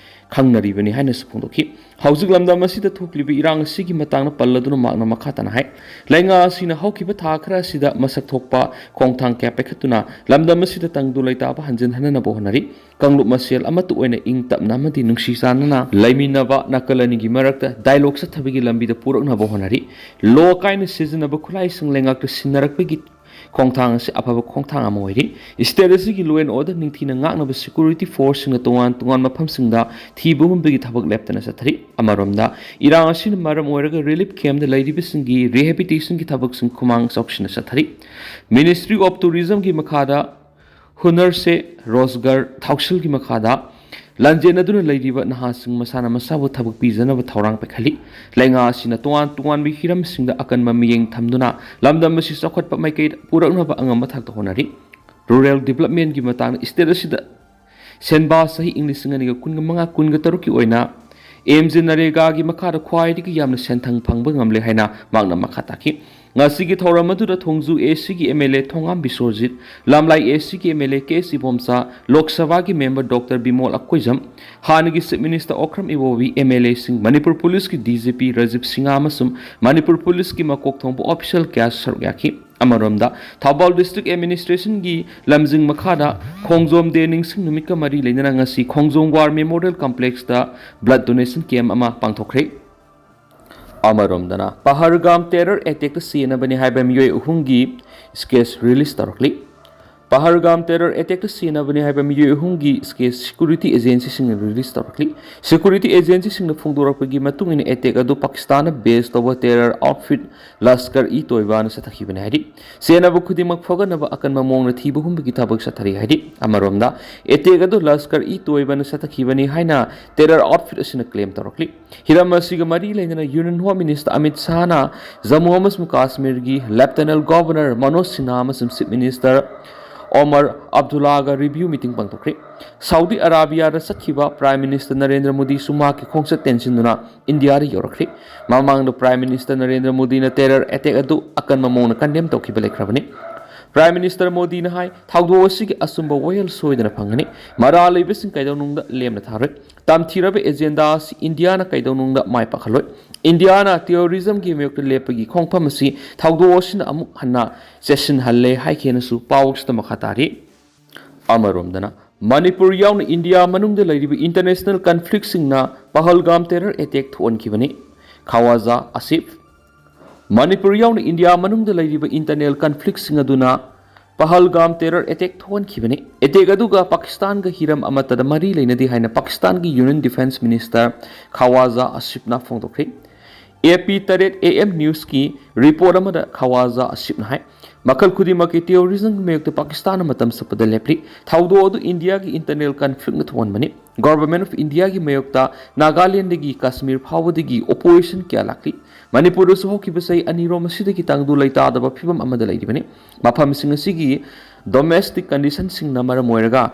ꯈꯪꯅꯔꯤꯕꯅꯤ ꯍꯥꯏꯅꯁꯨ ꯐꯣꯡꯗꯣꯛꯈꯤ꯫ ꯍꯧꯖꯤꯛ ꯂꯝꯗꯝ ꯑꯁꯤꯗ ꯊꯣꯛꯂꯤꯕ ꯏꯔꯥꯡ ꯑꯁꯤꯒꯤ ꯃꯇꯥꯡꯗ ꯄꯜꯂꯗꯨꯅ ꯃꯍꯥꯛꯅ ꯃꯈꯥ ꯇꯥꯅ ꯍꯥꯏ, ꯂꯩꯉꯥꯛ ꯑꯁꯤꯅ ꯍꯧꯈꯤꯕ ꯊꯥ ꯈꯔ ꯑꯁꯤꯗ ꯃꯁꯛ ꯊꯣꯛꯄ ꯈꯣꯡꯊꯥꯡ ꯀꯌꯥ ꯄꯥꯏꯈꯠꯇꯨꯅ ꯂꯝꯗꯝ ꯑꯁꯤꯗ ꯇꯪꯗꯨ ꯂꯩꯇꯥꯕ ꯍꯟꯖꯤꯟꯍꯟꯅꯅꯕ ꯍꯣꯠꯅꯔꯤ꯫ ꯀꯥꯡꯂꯨꯞ ꯃꯁꯦꯜ ꯑꯃꯠꯇ ꯑꯣꯏꯅ ꯏꯪ ꯇꯞꯅ ꯑꯃꯗꯤ ꯅꯨꯡꯁꯤ ꯆꯥꯟꯅꯅ ꯂꯩꯃꯤꯟꯅꯕ, ꯅꯥꯀꯜ ꯑꯅꯤꯒꯤ ꯃꯔꯛꯇ ꯗꯥꯏꯂꯣꯒ ꯆꯠꯊꯕꯒꯤ ꯂꯝꯕꯤꯗ ꯄꯨꯔꯛꯅꯕ ꯍꯣꯠꯅꯔꯤ꯫ ꯂꯣ ꯀꯥꯏꯅ ꯁꯤꯖꯤꯟꯅꯕ ꯈꯨꯠꯂꯥꯏꯁꯤꯡ ꯂꯩꯉꯥꯛꯇ ꯁꯤꯟꯅꯔꯛꯄꯒꯤ ꯈꯣꯡꯊꯥꯡ ꯑꯁꯤ ꯑꯐꯕ ꯈꯣꯡꯊꯥꯡ ꯑꯃ ꯑꯣꯏꯔꯤ꯫ ꯁ꯭ꯇꯦꯠ ꯑꯁꯤꯒꯤ law and order ꯅꯤꯡꯊꯤꯅ ꯉꯥꯛꯅꯕ security forceꯁꯤꯡꯅ ꯇꯣꯉꯥꯟ ꯇꯣꯉꯥꯟꯕ ꯃꯐꯝꯁꯤꯡꯗ ꯊꯤꯕ ꯍꯨꯝꯕꯒꯤ ꯊꯕꯛ ꯂꯦꯞꯇꯅ ꯆꯠꯊꯔꯤ꯫ ꯑꯃꯔꯣꯝꯗ, ꯏꯔꯥꯡ ꯑꯁꯤꯅ ꯃꯔꯝ ꯑꯣꯏꯔꯒ relief campꯇ ꯂꯩꯔꯤꯕꯁꯤꯡꯒꯤ rehabilitationꯒꯤ ꯊꯕꯛꯁꯤꯡ ꯈꯨꯃꯥꯡ ꯆꯥꯎꯁꯤꯟꯅ ꯆꯠꯊꯔꯤ꯫ Ministry of Tourismꯒꯤ ꯃꯈꯥꯗ Hunar Se Rozgar ꯊꯧꯁꯤꯜꯒꯤ ꯃꯈꯥꯗ ꯂꯥꯟꯖꯦꯟꯅꯗꯨꯅ ꯂꯩꯔꯤꯕ ꯅꯍꯥꯁꯤꯡ ꯃꯁꯥꯅ ꯃꯁꯥꯕꯨ ꯊꯕꯛ ꯄꯤꯖꯅꯕ ꯊꯧꯔꯥꯡ ꯄꯥꯏꯈꯠꯂꯤ꯫ ꯂꯩꯉꯥꯛ ꯑꯁꯤꯅ ꯇꯣꯉꯥꯟ ꯇꯣꯉꯥꯟꯕ ꯍꯤꯔꯝꯁꯤꯡꯗ ꯑꯀꯟꯕ ꯃꯤꯠꯌꯦꯡ ꯊꯝꯗꯨꯅ ꯂꯝꯗꯝ ꯑꯁꯤ ꯆꯥꯎꯈꯠꯄ ꯃꯥꯏꯀꯩꯗ ꯄꯨꯔꯛꯅꯕ ꯑꯉꯝꯕ ꯊꯥꯛꯇ ꯍꯣꯠꯅꯔꯤ꯫ Rural developmentꯀꯤ ꯃꯇꯥꯡꯗ ꯁ꯭ꯇꯦꯠ ꯑꯁꯤꯗ ꯁꯦꯟꯕꯥ ꯆꯍꯤ ꯏꯪ ꯂꯤꯁꯤꯡ ꯑꯅꯤꯒ ꯀꯨꯟꯃꯉꯥ ꯀꯨꯟꯇꯔꯨꯛꯀꯤ ꯑꯣꯏꯅ ꯑꯦꯝ ꯖꯦ ꯅꯔꯦꯒꯥꯒꯤ ꯃꯈꯥꯗ ꯈ꯭ꯋꯥꯏꯗꯒꯤ ꯌꯥꯝꯅ ꯁꯦꯟꯊꯪ ꯐꯪꯕ ꯉꯝꯂꯦ ꯍꯥꯏꯅ ꯃꯍꯥꯛꯅ ꯃꯈꯥ ꯇꯥꯈꯤ꯫ ꯉꯁꯤꯒꯤ ꯊꯧꯔꯝ ꯑꯗꯨꯗ ꯊꯣꯡꯖꯨ ꯑꯦ ꯁꯤꯒꯤ ꯑꯦꯝ ꯑꯦꯜ ꯑꯦ ꯊꯣꯉꯥꯝ ꯕꯤꯁ꯭ꯋꯖꯤꯠ, ꯂꯥꯝꯂꯥꯏ ꯑꯦ ꯁꯤꯒꯤ ꯑꯦꯝ ꯑꯦꯜ ꯑꯦ ꯀꯦ ꯁꯤꯕꯣꯝꯆꯥ, ꯂꯣꯛ ꯁꯚꯥꯒꯤ ꯃꯦꯝꯕꯔ ꯗꯣꯛꯇꯔ ꯕꯤꯃꯣꯜ ꯑꯀꯣꯏꯖꯝ, ꯍꯥꯟꯅꯒꯤ chief minister Okram Ibobi, M L ꯑꯦꯁꯤꯡ, ꯃꯅꯤꯄꯨꯔ ꯄꯨꯂꯤꯁꯀꯤ D G P Rajiv Singh ꯑꯃꯁꯨꯡ ꯃꯅꯤꯄꯨꯔ ꯄꯨꯂꯤꯁꯀꯤ ꯃꯀꯣꯛ ꯊꯣꯡꯕ ꯑꯣꯐꯤꯁꯤꯌꯦꯜ ꯀꯌꯥ ꯁꯔꯨꯛ ꯌꯥꯈꯤ꯫ ꯑꯃꯔꯣꯝꯗ, ꯊꯧꯕꯥꯜ ꯗꯤꯁꯇ꯭ꯔꯤꯛ ꯑꯦꯗꯃꯤꯅꯤꯁꯇ꯭ꯔꯦꯁꯟꯒꯤ ꯂꯝꯖꯤꯡ ꯃꯈꯥꯗ ꯈꯣꯡꯖꯣꯝ ꯗꯦ ꯅꯤꯡꯁꯤꯡ ꯅꯨꯃꯤꯠꯀ ꯃꯔꯤ ꯂꯩꯅꯅ ꯉꯁꯤ ꯈꯣꯡꯖꯣꯝ ꯋꯥꯔ ꯃꯦꯃꯣꯔꯤꯌꯦꯜ ꯀꯝꯄ꯭ꯂꯦꯛꯁꯇ ꯕ꯭ꯂꯗ ꯗꯣꯅꯦꯁꯟ ꯀꯦꯝꯞ ꯑꯃ ꯄꯥꯡꯊꯣꯛꯈ꯭ꯔꯦ꯫ ꯑꯃꯔꯣꯝꯗꯅ, ꯄꯍꯜꯒꯥꯝ ꯇꯦꯔꯔ ꯑꯦꯇꯦꯛꯇ ꯁꯤꯅꯕꯅꯤ ꯍꯥꯏꯕ ꯃꯤꯑꯣꯏ ꯑꯍꯨꯝꯒꯤ ꯁ꯭ꯀꯦꯠꯆ ꯔꯤꯂꯤꯖ ꯇꯧꯔꯛꯂꯤ꯫ ꯄꯍꯜꯒꯥꯝ ꯇꯦꯔꯔ ꯑꯦꯇꯦꯛꯇ ꯁꯤꯅꯕꯅꯤ ꯍꯥꯏꯕ ꯃꯤꯑꯣꯏ ꯑꯍꯨꯝꯒꯤ ꯁ꯭ꯀꯦꯠꯆ ꯁꯦꯀ꯭ꯌꯨꯔꯤꯇꯤ ꯑꯦꯖꯦꯟꯁꯤꯁꯤꯡꯅ ꯔꯤꯂꯤꯖ ꯇꯧꯔꯛꯂꯤ꯫ ꯁꯦꯀ꯭ꯌꯨꯔꯤꯇꯤ ꯑꯦꯖꯦꯟꯁꯤꯁꯤꯡꯅ ꯐꯣꯡꯗꯣꯔꯛꯄꯒꯤ ꯃꯇꯨꯡ ꯏꯟꯅ, ꯑꯦꯇꯦꯛ ꯑꯗꯨ ꯄꯥꯀꯤꯁꯇꯥꯟꯅ ꯕꯦꯖ ꯇꯧꯕ ꯇꯦꯔꯔ ꯑꯥꯎꯠꯐꯤꯠ ꯂꯁꯀꯔ ꯏ ꯇꯣꯏꯕꯥꯅ ꯆꯠꯊꯈꯤꯕꯅꯤ ꯍꯥꯏꯔꯤ꯫ ꯁꯦꯟꯅꯕ ꯈꯨꯗꯤꯡꯃꯛ ꯐꯒꯠꯅꯕ ꯑꯀꯟꯕ ꯃꯑꯣꯡꯗ ꯊꯤꯕ ꯍꯨꯝꯕꯒꯤ ꯊꯕꯛ ꯆꯠꯊꯔꯤ ꯍꯥꯏꯔꯤ꯫ ꯑꯃꯔꯣꯝꯗ, ꯑꯦꯇꯦꯛ ꯑꯗꯨ ꯂꯁꯀꯔ ꯏ ꯇꯣꯏꯕꯥꯅ ꯆꯠꯊꯈꯤꯕꯅꯤ ꯍꯥꯏꯅ ꯇꯦꯔꯔ ꯑꯥꯎꯠꯐꯤꯠ ꯑꯁꯤꯅ ꯀ꯭ꯂꯦꯝ ꯇꯧꯔꯛꯂꯤ꯫ ꯍꯤꯔꯝ ꯑꯁꯤꯒ ꯃꯔꯤ ꯂꯩꯅꯅ ꯌꯨꯅꯤꯌꯟ ꯍꯣꯝ ꯃꯤꯅꯤꯁꯇꯔ ꯑꯃꯤꯠ ꯁꯥꯍꯅ ꯖꯝꯃꯨ ꯑꯃꯁꯨꯡ ꯀꯥꯁꯃꯤꯔꯒꯤ ꯂꯦꯐꯇꯦꯅꯦꯟ ꯒꯣꯚꯔꯅꯔ ꯃꯅꯣꯖ ꯁꯤꯟꯍꯥ ꯑꯃꯁꯨꯡ ꯆꯤꯐ ꯃꯤꯅꯤꯁꯇꯔ ꯑꯣꯃꯔ ꯑꯕꯗꯨꯜꯂꯥꯒ ꯔꯤꯚ꯭ꯌꯨ ꯃꯤꯇꯤꯡ ꯄꯥꯡꯊꯣꯛꯈ꯭ꯔꯦ꯫ ꯁꯥꯎꯗꯤ ꯑꯔꯥꯕꯤꯌꯥꯗ ꯆꯠꯈꯤꯕ ꯄ꯭ꯔꯥꯏꯝ ꯃꯤꯅꯤꯁꯇꯔ ꯅꯔꯦꯟꯗ꯭ꯔ ꯃꯣꯗꯤꯁꯨ ꯃꯍꯥꯛꯀꯤ ꯈꯣꯡꯆꯠ ꯇꯦꯟꯁꯤꯟꯗꯨꯅ ꯏꯟꯗꯤꯌꯥꯗ ꯌꯧꯔꯛꯈ꯭ꯔꯦ꯫ ꯃꯃꯥꯡꯗ ꯄ꯭ꯔꯥꯏꯝ ꯃꯤꯅꯤꯁꯇꯔ ꯅꯔꯦꯟꯗ꯭ꯔ ꯃꯣꯗꯤꯅ ꯇꯦꯔꯔ ꯑꯦꯇꯦꯛ ꯑꯗꯨ ꯑꯀꯟꯕ ꯃꯑꯣꯡꯗ ꯀꯟꯗꯦꯝ ꯇꯧꯈꯤꯕ ꯂꯩꯈ꯭ꯔꯕꯅꯤ꯫ ꯄ꯭ꯔꯥꯏꯝ ꯃꯤꯅꯤꯁꯇꯔ ꯃꯣꯗꯤꯅ ꯍꯥꯏ, ꯊꯧꯗꯣꯛ ꯑꯁꯤꯒꯤ ꯑꯆꯨꯝꯕ ꯋꯥꯌꯦꯜ ꯁꯣꯏꯗꯅ ꯐꯪꯒꯅꯤ꯫ ꯃꯔꯥꯜ ꯂꯩꯕꯁꯤꯡ ꯀꯩꯗꯧꯅꯨꯡꯗ ꯂꯦꯝꯅ ꯊꯥꯔꯣꯏ꯫ ꯇꯝꯊꯤꯔꯕ ꯑꯦꯖꯦꯟꯗꯥ ꯑꯁꯤ ꯏꯟꯗꯤꯌꯥꯅ ꯀꯩꯗꯧꯅꯨꯡꯗ ꯃꯥꯏ ꯄꯥꯛꯍꯜꯂꯣꯏ꯫ ꯏꯟꯗꯤꯌꯥꯅ ꯇꯦꯔꯣꯔꯤꯖꯝꯒꯤ ꯃꯥꯌꯣꯛꯇ ꯂꯦꯞꯄꯒꯤ ꯈꯣꯡꯐꯝ ꯑꯁꯤ ꯊꯧꯗꯣꯛ ꯑꯁꯤꯅ ꯑꯃꯨꯛ ꯍꯟꯅ ꯆꯦꯠꯁꯤꯟꯍꯜꯂꯦ ꯍꯥꯏꯈꯤꯅꯁꯨ ꯄꯥꯎ ꯑꯁꯤꯗ ꯃꯈꯥ ꯇꯥꯔꯤ꯫ ꯑꯃꯔꯣꯝꯗꯅ, ꯃꯅꯤꯄꯨꯔ ꯌꯥꯎꯅ ꯏꯟꯗꯤꯌꯥ ꯃꯅꯨꯡꯗ ꯂꯩꯔꯤꯕ ꯏꯟꯇꯔꯅꯦꯁꯅꯦꯜ ꯀꯟꯐ꯭ꯂꯤꯛꯁꯤꯡꯅ ꯄꯍꯜꯒꯥꯝ ꯇꯦꯔꯔ ꯑꯦꯇꯦꯛ ꯊꯣꯛꯍꯟꯈꯤꯕꯅꯤ꯫ ꯈꯋꯥꯖꯥ ꯑꯁꯤꯐ, ꯃꯅꯤꯄꯨꯔ ꯌꯥꯎꯅ ꯏꯟꯗꯤꯌꯥ ꯃꯅꯨꯡꯗ ꯂꯩꯔꯤꯕ ꯏꯟꯇꯔꯅꯦꯜ ꯀꯟꯐ꯭ꯂꯤꯛꯁꯤꯡ ꯑꯗꯨꯅ ꯄꯍꯜꯒꯥꯝ ꯇꯦꯔꯔ ꯑꯦꯇꯦꯛ ꯊꯣꯛꯍꯟꯈꯤꯕꯅꯤ꯫ ꯑꯦꯇꯦꯛ ꯑꯗꯨꯒ ꯄꯥꯀꯤꯁꯇꯥꯟꯒ ꯍꯤꯔꯝ ꯑꯃꯠꯇꯗ ꯃꯔꯤ ꯂꯩꯅꯗꯦ ꯍꯥꯏꯅ ꯄꯥꯀꯤꯁꯇꯥꯟꯒꯤ ꯌꯨꯅꯤꯌꯟ ꯗꯤꯐꯦꯟꯁ ꯃꯤꯅꯤꯁꯇꯔ ꯈꯋꯥꯖꯥ ꯑꯁꯤꯐꯅ ꯐꯣꯡꯗꯣꯛꯈ꯭ꯔꯤ꯫ ꯑꯦ ꯄꯤ ꯇꯔꯦꯠ ꯑꯦ ꯑꯦꯝ ꯅ꯭ꯌꯨꯁꯀꯤ ꯔꯤꯄꯣꯔꯠ ꯑꯃꯗ ꯈꯋꯥꯖꯥ ꯑꯁꯤꯐꯅ ꯍꯥꯏ, ꯃꯈꯜ ꯈꯨꯗꯤꯡꯃꯛꯀꯤ ꯇꯦꯔꯣꯔꯤꯖꯝꯒꯤ ꯃꯥꯌꯣꯛꯇ ꯄꯥꯀꯤꯁꯇꯥꯟꯅ ꯃꯇꯝ ꯆꯨꯞꯄꯗ ꯂꯦꯞꯂꯤ꯫ ꯊꯧꯗꯣꯛ ꯑꯗꯨ ꯏꯟꯗꯤꯌꯥꯒꯤ ꯏꯟꯇꯔꯅꯦꯜ ꯀꯟꯐ꯭ꯂꯤꯛꯅ ꯊꯣꯛꯍꯟꯕꯅꯤ꯫ ꯒꯣꯚꯔꯟꯃꯦꯟꯠ ꯑꯣꯐ ꯏꯟꯗꯤꯌꯥꯒꯤ ꯃꯥꯌꯣꯛꯇ ꯅꯥꯒꯥꯂꯦꯟꯗꯒꯤ ꯀꯥꯁꯃꯤꯔ ꯐꯥꯎꯕꯗꯒꯤ ꯑꯣꯄꯣꯖꯤꯁꯟ ꯀꯌꯥ ꯂꯥꯛꯂꯤ꯫ ꯃꯅꯤꯄꯨꯔꯗꯁꯨ ꯍꯧꯈꯤꯕ ꯆꯍꯤ ꯑꯅꯤꯔꯣꯝ ꯑꯁꯤꯗꯒꯤ ꯇꯪꯗꯨ ꯂꯩꯇꯥꯗꯕ ꯐꯤꯕꯝ ꯑꯃꯗ ꯂꯩꯔꯤꯕꯅꯤ꯫ ꯃꯐꯝꯁꯤꯡ ꯑꯁꯤꯒꯤ ꯗꯣꯃꯦꯁꯇꯤꯛ ꯀꯟꯗꯤꯁꯟꯁꯤꯡꯅ ꯃꯔꯝ ꯑꯣꯏꯔꯒ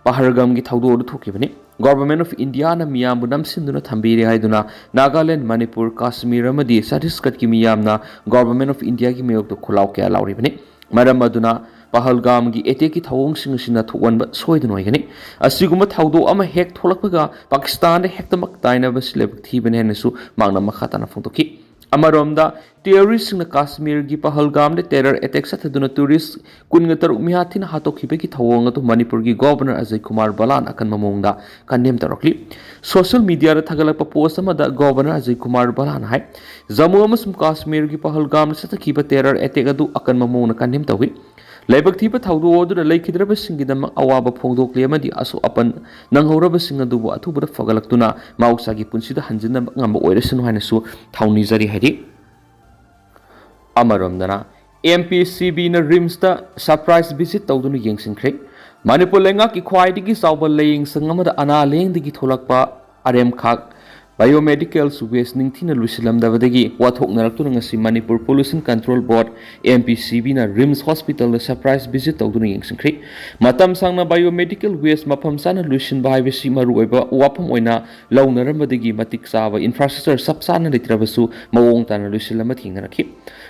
ꯄꯍꯜꯒꯥꯝꯒꯤ ꯊꯧꯗꯣꯛ ꯑꯗꯨ ꯊꯣꯛꯈꯤꯕꯅꯤ꯫ ꯒꯣꯚꯔꯟꯃꯦꯟꯠ ꯑꯣꯐ ꯏꯟꯗꯤꯌꯥꯅ ꯃꯤꯌꯥꯝꯕꯨ ꯅꯝꯁꯤꯟꯗꯨꯅ ꯊꯝꯕꯤꯔꯦ ꯍꯥꯏꯗꯨꯅ ꯅꯥꯒꯥꯂꯦꯟ, ꯃꯅꯤꯄꯨꯔ, ꯀꯥꯁꯃꯤꯔ ꯑꯃꯗꯤ ꯆꯇꯤꯁꯒꯔꯒꯤ ꯃꯤꯌꯥꯝꯅ ꯒꯣꯚꯔꯟꯃꯦꯟꯠ ꯑꯣꯐ ꯏꯟꯗꯤꯌꯥꯒꯤ ꯃꯥꯌꯣꯛꯇ ꯈꯣꯜꯂꯥꯎ ꯀꯌꯥ ꯂꯥꯎꯔꯤꯕꯅꯤ꯫ ꯃꯔꯝ ꯑꯗꯨꯅ ꯄꯍꯜꯒꯥꯝꯒꯤ ꯑꯦꯇꯦꯛꯀꯤ ꯊꯧꯑꯣꯡꯁꯤꯡ ꯑꯁꯤꯅ ꯊꯣꯛꯍꯟꯕ ꯁꯣꯏꯗꯅ ꯑꯣꯏꯒꯅꯤ꯫ ꯑꯁꯤꯒꯨꯝꯕ ꯊꯧꯗꯣꯛ ꯑꯃ ꯍꯦꯛ ꯊꯣꯛꯂꯛꯄꯒ ꯄꯥꯀꯤꯁꯇꯥꯟꯗ ꯍꯦꯛꯇꯃꯛ ꯇꯥꯏꯅꯕꯁꯤ ꯂꯥꯏꯕꯛ ꯊꯤꯕꯅꯤ ꯍꯥꯏꯅꯁꯨ ꯃꯍꯥꯛꯅ ꯃꯈꯥ ꯇꯥꯅ ꯐꯣꯡꯗꯣꯛꯈꯤ꯫ ꯑꯃꯔꯣꯝꯗ, ꯇꯦꯔꯣꯔꯤꯁꯁꯤꯡꯅ ꯀꯥꯁꯃꯤꯔꯒꯤ ꯄꯍꯜꯒꯥꯝꯗ ꯇꯦꯔꯔ ꯑꯦꯇꯦꯛ ꯆꯠꯊꯗꯨꯅ ꯇꯨꯔꯤꯁ ꯀꯨꯟꯒ ꯇꯔꯨꯛ ꯃꯤꯍꯥꯠ ꯊꯤꯅ ꯍꯥꯠꯇꯣꯛꯈꯤꯕꯒꯤ ꯊꯧꯑꯣꯡ ꯑꯗꯨ ꯃꯅꯤꯄꯨꯔꯒꯤ ꯒꯣꯚꯔꯅꯔ ꯑꯖꯌ ꯀꯨꯃꯥꯔ ꯕꯂꯥꯅ ꯑꯀꯟꯕ ꯃꯑꯣꯡꯗ ꯀꯟꯗꯦꯝ ꯇꯧꯔꯛꯂꯤ꯫ ꯁꯣꯁꯤꯌꯦꯜ ꯃꯤꯗꯤꯌꯥꯗ ꯊꯥꯒꯠꯂꯛꯄ ꯄꯣꯁ ꯑꯃꯗ ꯒꯣꯚꯔꯅꯔ ꯑꯖꯌ ꯀꯨꯃꯥꯔ ꯕꯂꯥꯅ ꯍꯥꯏ, ꯖꯝꯃꯨ ꯑꯃꯁꯨꯡ ꯀꯥꯁꯃꯤꯔꯒꯤ ꯄꯍꯜꯒꯥꯝꯗ ꯆꯠꯊꯈꯤꯕ ꯇꯦꯔꯔ ꯑꯦꯇꯦꯛ ꯑꯗꯨ ꯑꯀꯟꯕ ꯃꯑꯣꯡꯗ ꯀꯟꯗꯦꯝ ꯇꯧꯏ꯫ ꯂꯥꯏꯕꯛ ꯊꯤꯕ ꯊꯧꯗꯣꯛ ꯑꯗꯨꯅ ꯂꯩꯈꯤꯗ꯭ꯔꯕꯁꯤꯡꯒꯤꯗꯃꯛ ꯑꯋꯥꯕ ꯐꯣꯡꯗꯣꯛꯂꯤ ꯑꯃꯗꯤ ꯑꯁꯣꯛ ꯑꯄꯟ ꯅꯪꯍꯧꯔꯕꯁꯤꯡ ꯑꯗꯨꯕꯨ ꯑꯊꯨꯕꯗ ꯐꯒꯠꯂꯛꯇꯨꯅ ꯃꯍꯧꯁꯥꯒꯤ ꯄꯨꯟꯁꯤꯗ ꯍꯟꯖꯤꯟꯅꯕ ꯉꯝꯕ ꯑꯣꯏꯔꯁꯅꯨ ꯍꯥꯏꯅꯁꯨ ꯊꯧꯅꯤꯖꯔꯤ ꯍꯥꯏꯔꯤ꯫ ꯑꯃꯔꯣꯝꯗꯅ, ꯑꯦꯝ ꯄꯤ ꯁꯤ ꯕꯤꯅ ꯔꯤꯝꯁꯇ ꯁꯔꯄ꯭ꯔꯥꯏꯖ ꯚꯤꯖꯤꯠ ꯇꯧꯗꯨꯅ ꯌꯦꯡꯁꯤꯟꯈ꯭ꯔꯦ꯫ ꯃꯅꯤꯄꯨꯔ ꯂꯩꯉꯥꯛꯀꯤ ꯈ꯭ꯋꯥꯏꯗꯒꯤ ꯆꯥꯎꯕ ꯂꯥꯏꯌꯦꯡꯁꯪ ꯑꯃꯗ ꯑꯅꯥ ꯂꯥꯏꯌꯦꯡꯗꯒꯤ ꯊꯣꯛꯂꯛꯄ ꯑꯔꯦꯝꯈꯥꯛ, ꯕꯥꯏꯑꯣꯃꯦꯗꯤꯀꯦꯜ ꯋꯦꯁ ꯅꯤꯡꯊꯤꯅ ꯂꯣꯏꯁꯤꯜꯂꯝꯗꯕꯗꯒꯤ ꯋꯥꯊꯣꯛꯅꯔꯛꯇꯨꯅ ꯉꯁꯤ ꯃꯅꯤꯄꯨꯔ ꯄꯣꯂꯨꯁꯟ ꯀꯟꯇ꯭ꯔꯣꯜ ꯕꯣꯔꯗ, ꯑꯦꯝ ꯄꯤ ꯁꯤ ꯕꯤꯅ ꯔꯤꯝꯁ ꯍꯣꯁꯄꯤꯇꯥꯜꯗ ꯁꯔꯄ꯭ꯔꯥꯏꯖ ꯚꯤꯖꯤꯠ ꯇꯧꯗꯨꯅ ꯌꯦꯡꯁꯤꯟꯈ꯭ꯔꯦ꯫ ꯃꯇꯝ ꯁꯥꯡꯅ ꯕꯥꯏꯑꯣꯃꯦꯗꯤꯀꯦꯜ ꯋꯦꯁ ꯃꯐꯝ ꯆꯥꯅ ꯂꯣꯏꯁꯤꯟꯕ ꯍꯥꯏꯕꯁꯤ ꯃꯔꯨꯑꯣꯏꯕ ꯋꯥꯐꯝ ꯑꯣꯏꯅ ꯂꯧꯅꯔꯝꯕꯗꯒꯤ ꯃꯇꯤꯛ ꯆꯥꯕ ꯏꯟꯐ꯭ꯔꯥꯁ꯭ꯇ꯭ꯔꯛꯆꯔ ꯆꯞ ꯆꯥꯅ ꯂꯩꯇ꯭ꯔꯕꯁꯨ ꯃꯑꯣꯡ ꯇꯥꯅ ꯂꯣꯏꯁꯤꯜꯂꯝꯕ ꯊꯦꯡꯅꯔꯛꯈꯤ꯫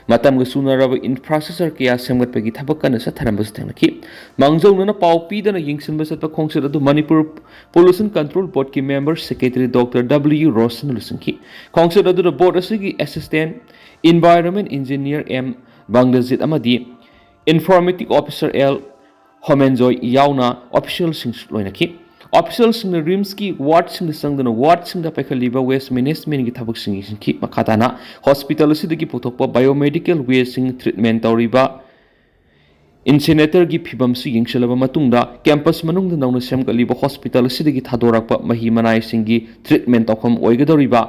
ꯃꯇꯝꯒ ꯆꯨꯅꯔꯕ ꯏꯟꯐ꯭ꯔꯥꯁ꯭ꯇ꯭ꯔꯛꯆꯔ ꯀꯌꯥ ꯁꯦꯝꯒꯠꯄꯒꯤ ꯊꯕꯛ ꯀꯟꯅ ꯆꯠꯊꯔꯝꯕꯁꯨ ꯊꯦꯡꯅꯈꯤ꯫ ꯃꯥꯡꯖꯧꯅꯅ ꯄꯥꯎ ꯄꯤꯗꯅ ꯌꯦꯡꯁꯤꯟꯕ ꯆꯠꯄ ꯈꯣꯡꯆꯠ ꯑꯗꯨ ꯃꯅꯤꯄꯨꯔ ꯄꯣꯂꯨꯁꯟ ꯀꯟꯇ꯭ꯔꯣꯜ ꯕꯣꯔꯗꯀꯤ ꯃꯦꯝꯕꯔ ꯁꯦꯀ꯭ꯔꯦꯇꯔꯤ ꯗꯣꯛꯇꯔ ꯗꯕ꯭ꯂꯤꯌꯨ ꯔꯣꯁꯟꯅ ꯂꯨꯆꯤꯡꯈꯤ꯫ ꯈꯣꯡꯆꯠ ꯑꯗꯨꯗ ꯕꯣꯔꯗ ꯑꯁꯤꯒꯤ assistant environment engineer M Bangajit ꯑꯃꯗꯤ ꯏꯟꯐꯣꯔꯃꯦꯇꯤꯛ ꯑꯣꯐꯤꯁꯥꯔ ꯑꯦꯜ ꯍꯣꯃꯦꯟꯖꯣꯏ ꯌꯥꯎꯅ ꯑꯣꯐꯤꯁꯤꯌꯦꯜꯁꯤꯡꯁꯨ ꯂꯣꯏꯅꯈꯤ꯫ ꯑꯣꯐꯤꯁꯤꯌꯦꯜꯁꯤꯡꯅ ꯔꯤꯝꯁꯀꯤ ꯋꯥꯔꯗꯁꯤꯡꯗ ꯆꯪꯗꯨꯅ ꯋꯥꯔꯗꯁꯤꯡꯗ ꯄꯥꯏꯈꯠꯂꯤꯕ ꯋꯦꯁ ꯃꯦꯅꯦꯖꯃꯦꯟꯒꯤ ꯊꯕꯛꯁꯤꯡ ꯌꯦꯡꯁꯤꯟꯈꯤ꯫ ꯃꯈꯥ ꯇꯥꯅ ꯍꯣꯁꯄꯤꯇꯥꯜ ꯑꯁꯤꯗꯒꯤ ꯄꯨꯊꯣꯛꯄ ꯕꯥꯏꯑꯣꯃꯦꯗꯤꯀꯦꯜ ꯋꯦꯁꯁꯤꯡ ꯇ꯭ꯔꯤꯠꯃꯦꯟ ꯇꯧꯔꯤꯕ ꯏꯟꯁꯤꯅꯦꯇꯔꯒꯤ ꯐꯤꯕꯝꯁꯨ ꯌꯦꯡꯁꯤꯜꯂꯕ ꯃꯇꯨꯡꯗ, ꯀꯦꯝꯄꯁ ꯃꯅꯨꯡꯗ ꯅꯧꯅ ꯁꯦꯝꯒꯠꯂꯤꯕ ꯍꯣꯁꯄꯤꯇꯥꯜ ꯑꯁꯤꯗꯒꯤ ꯊꯥꯗꯣꯔꯛꯄ ꯃꯍꯤ ꯃꯅꯥꯏꯁꯤꯡꯒꯤ ꯇ꯭ꯔꯤꯠꯃꯦꯟ ꯇꯧꯐꯝ ꯑꯣꯏꯒꯗꯧꯔꯤꯕ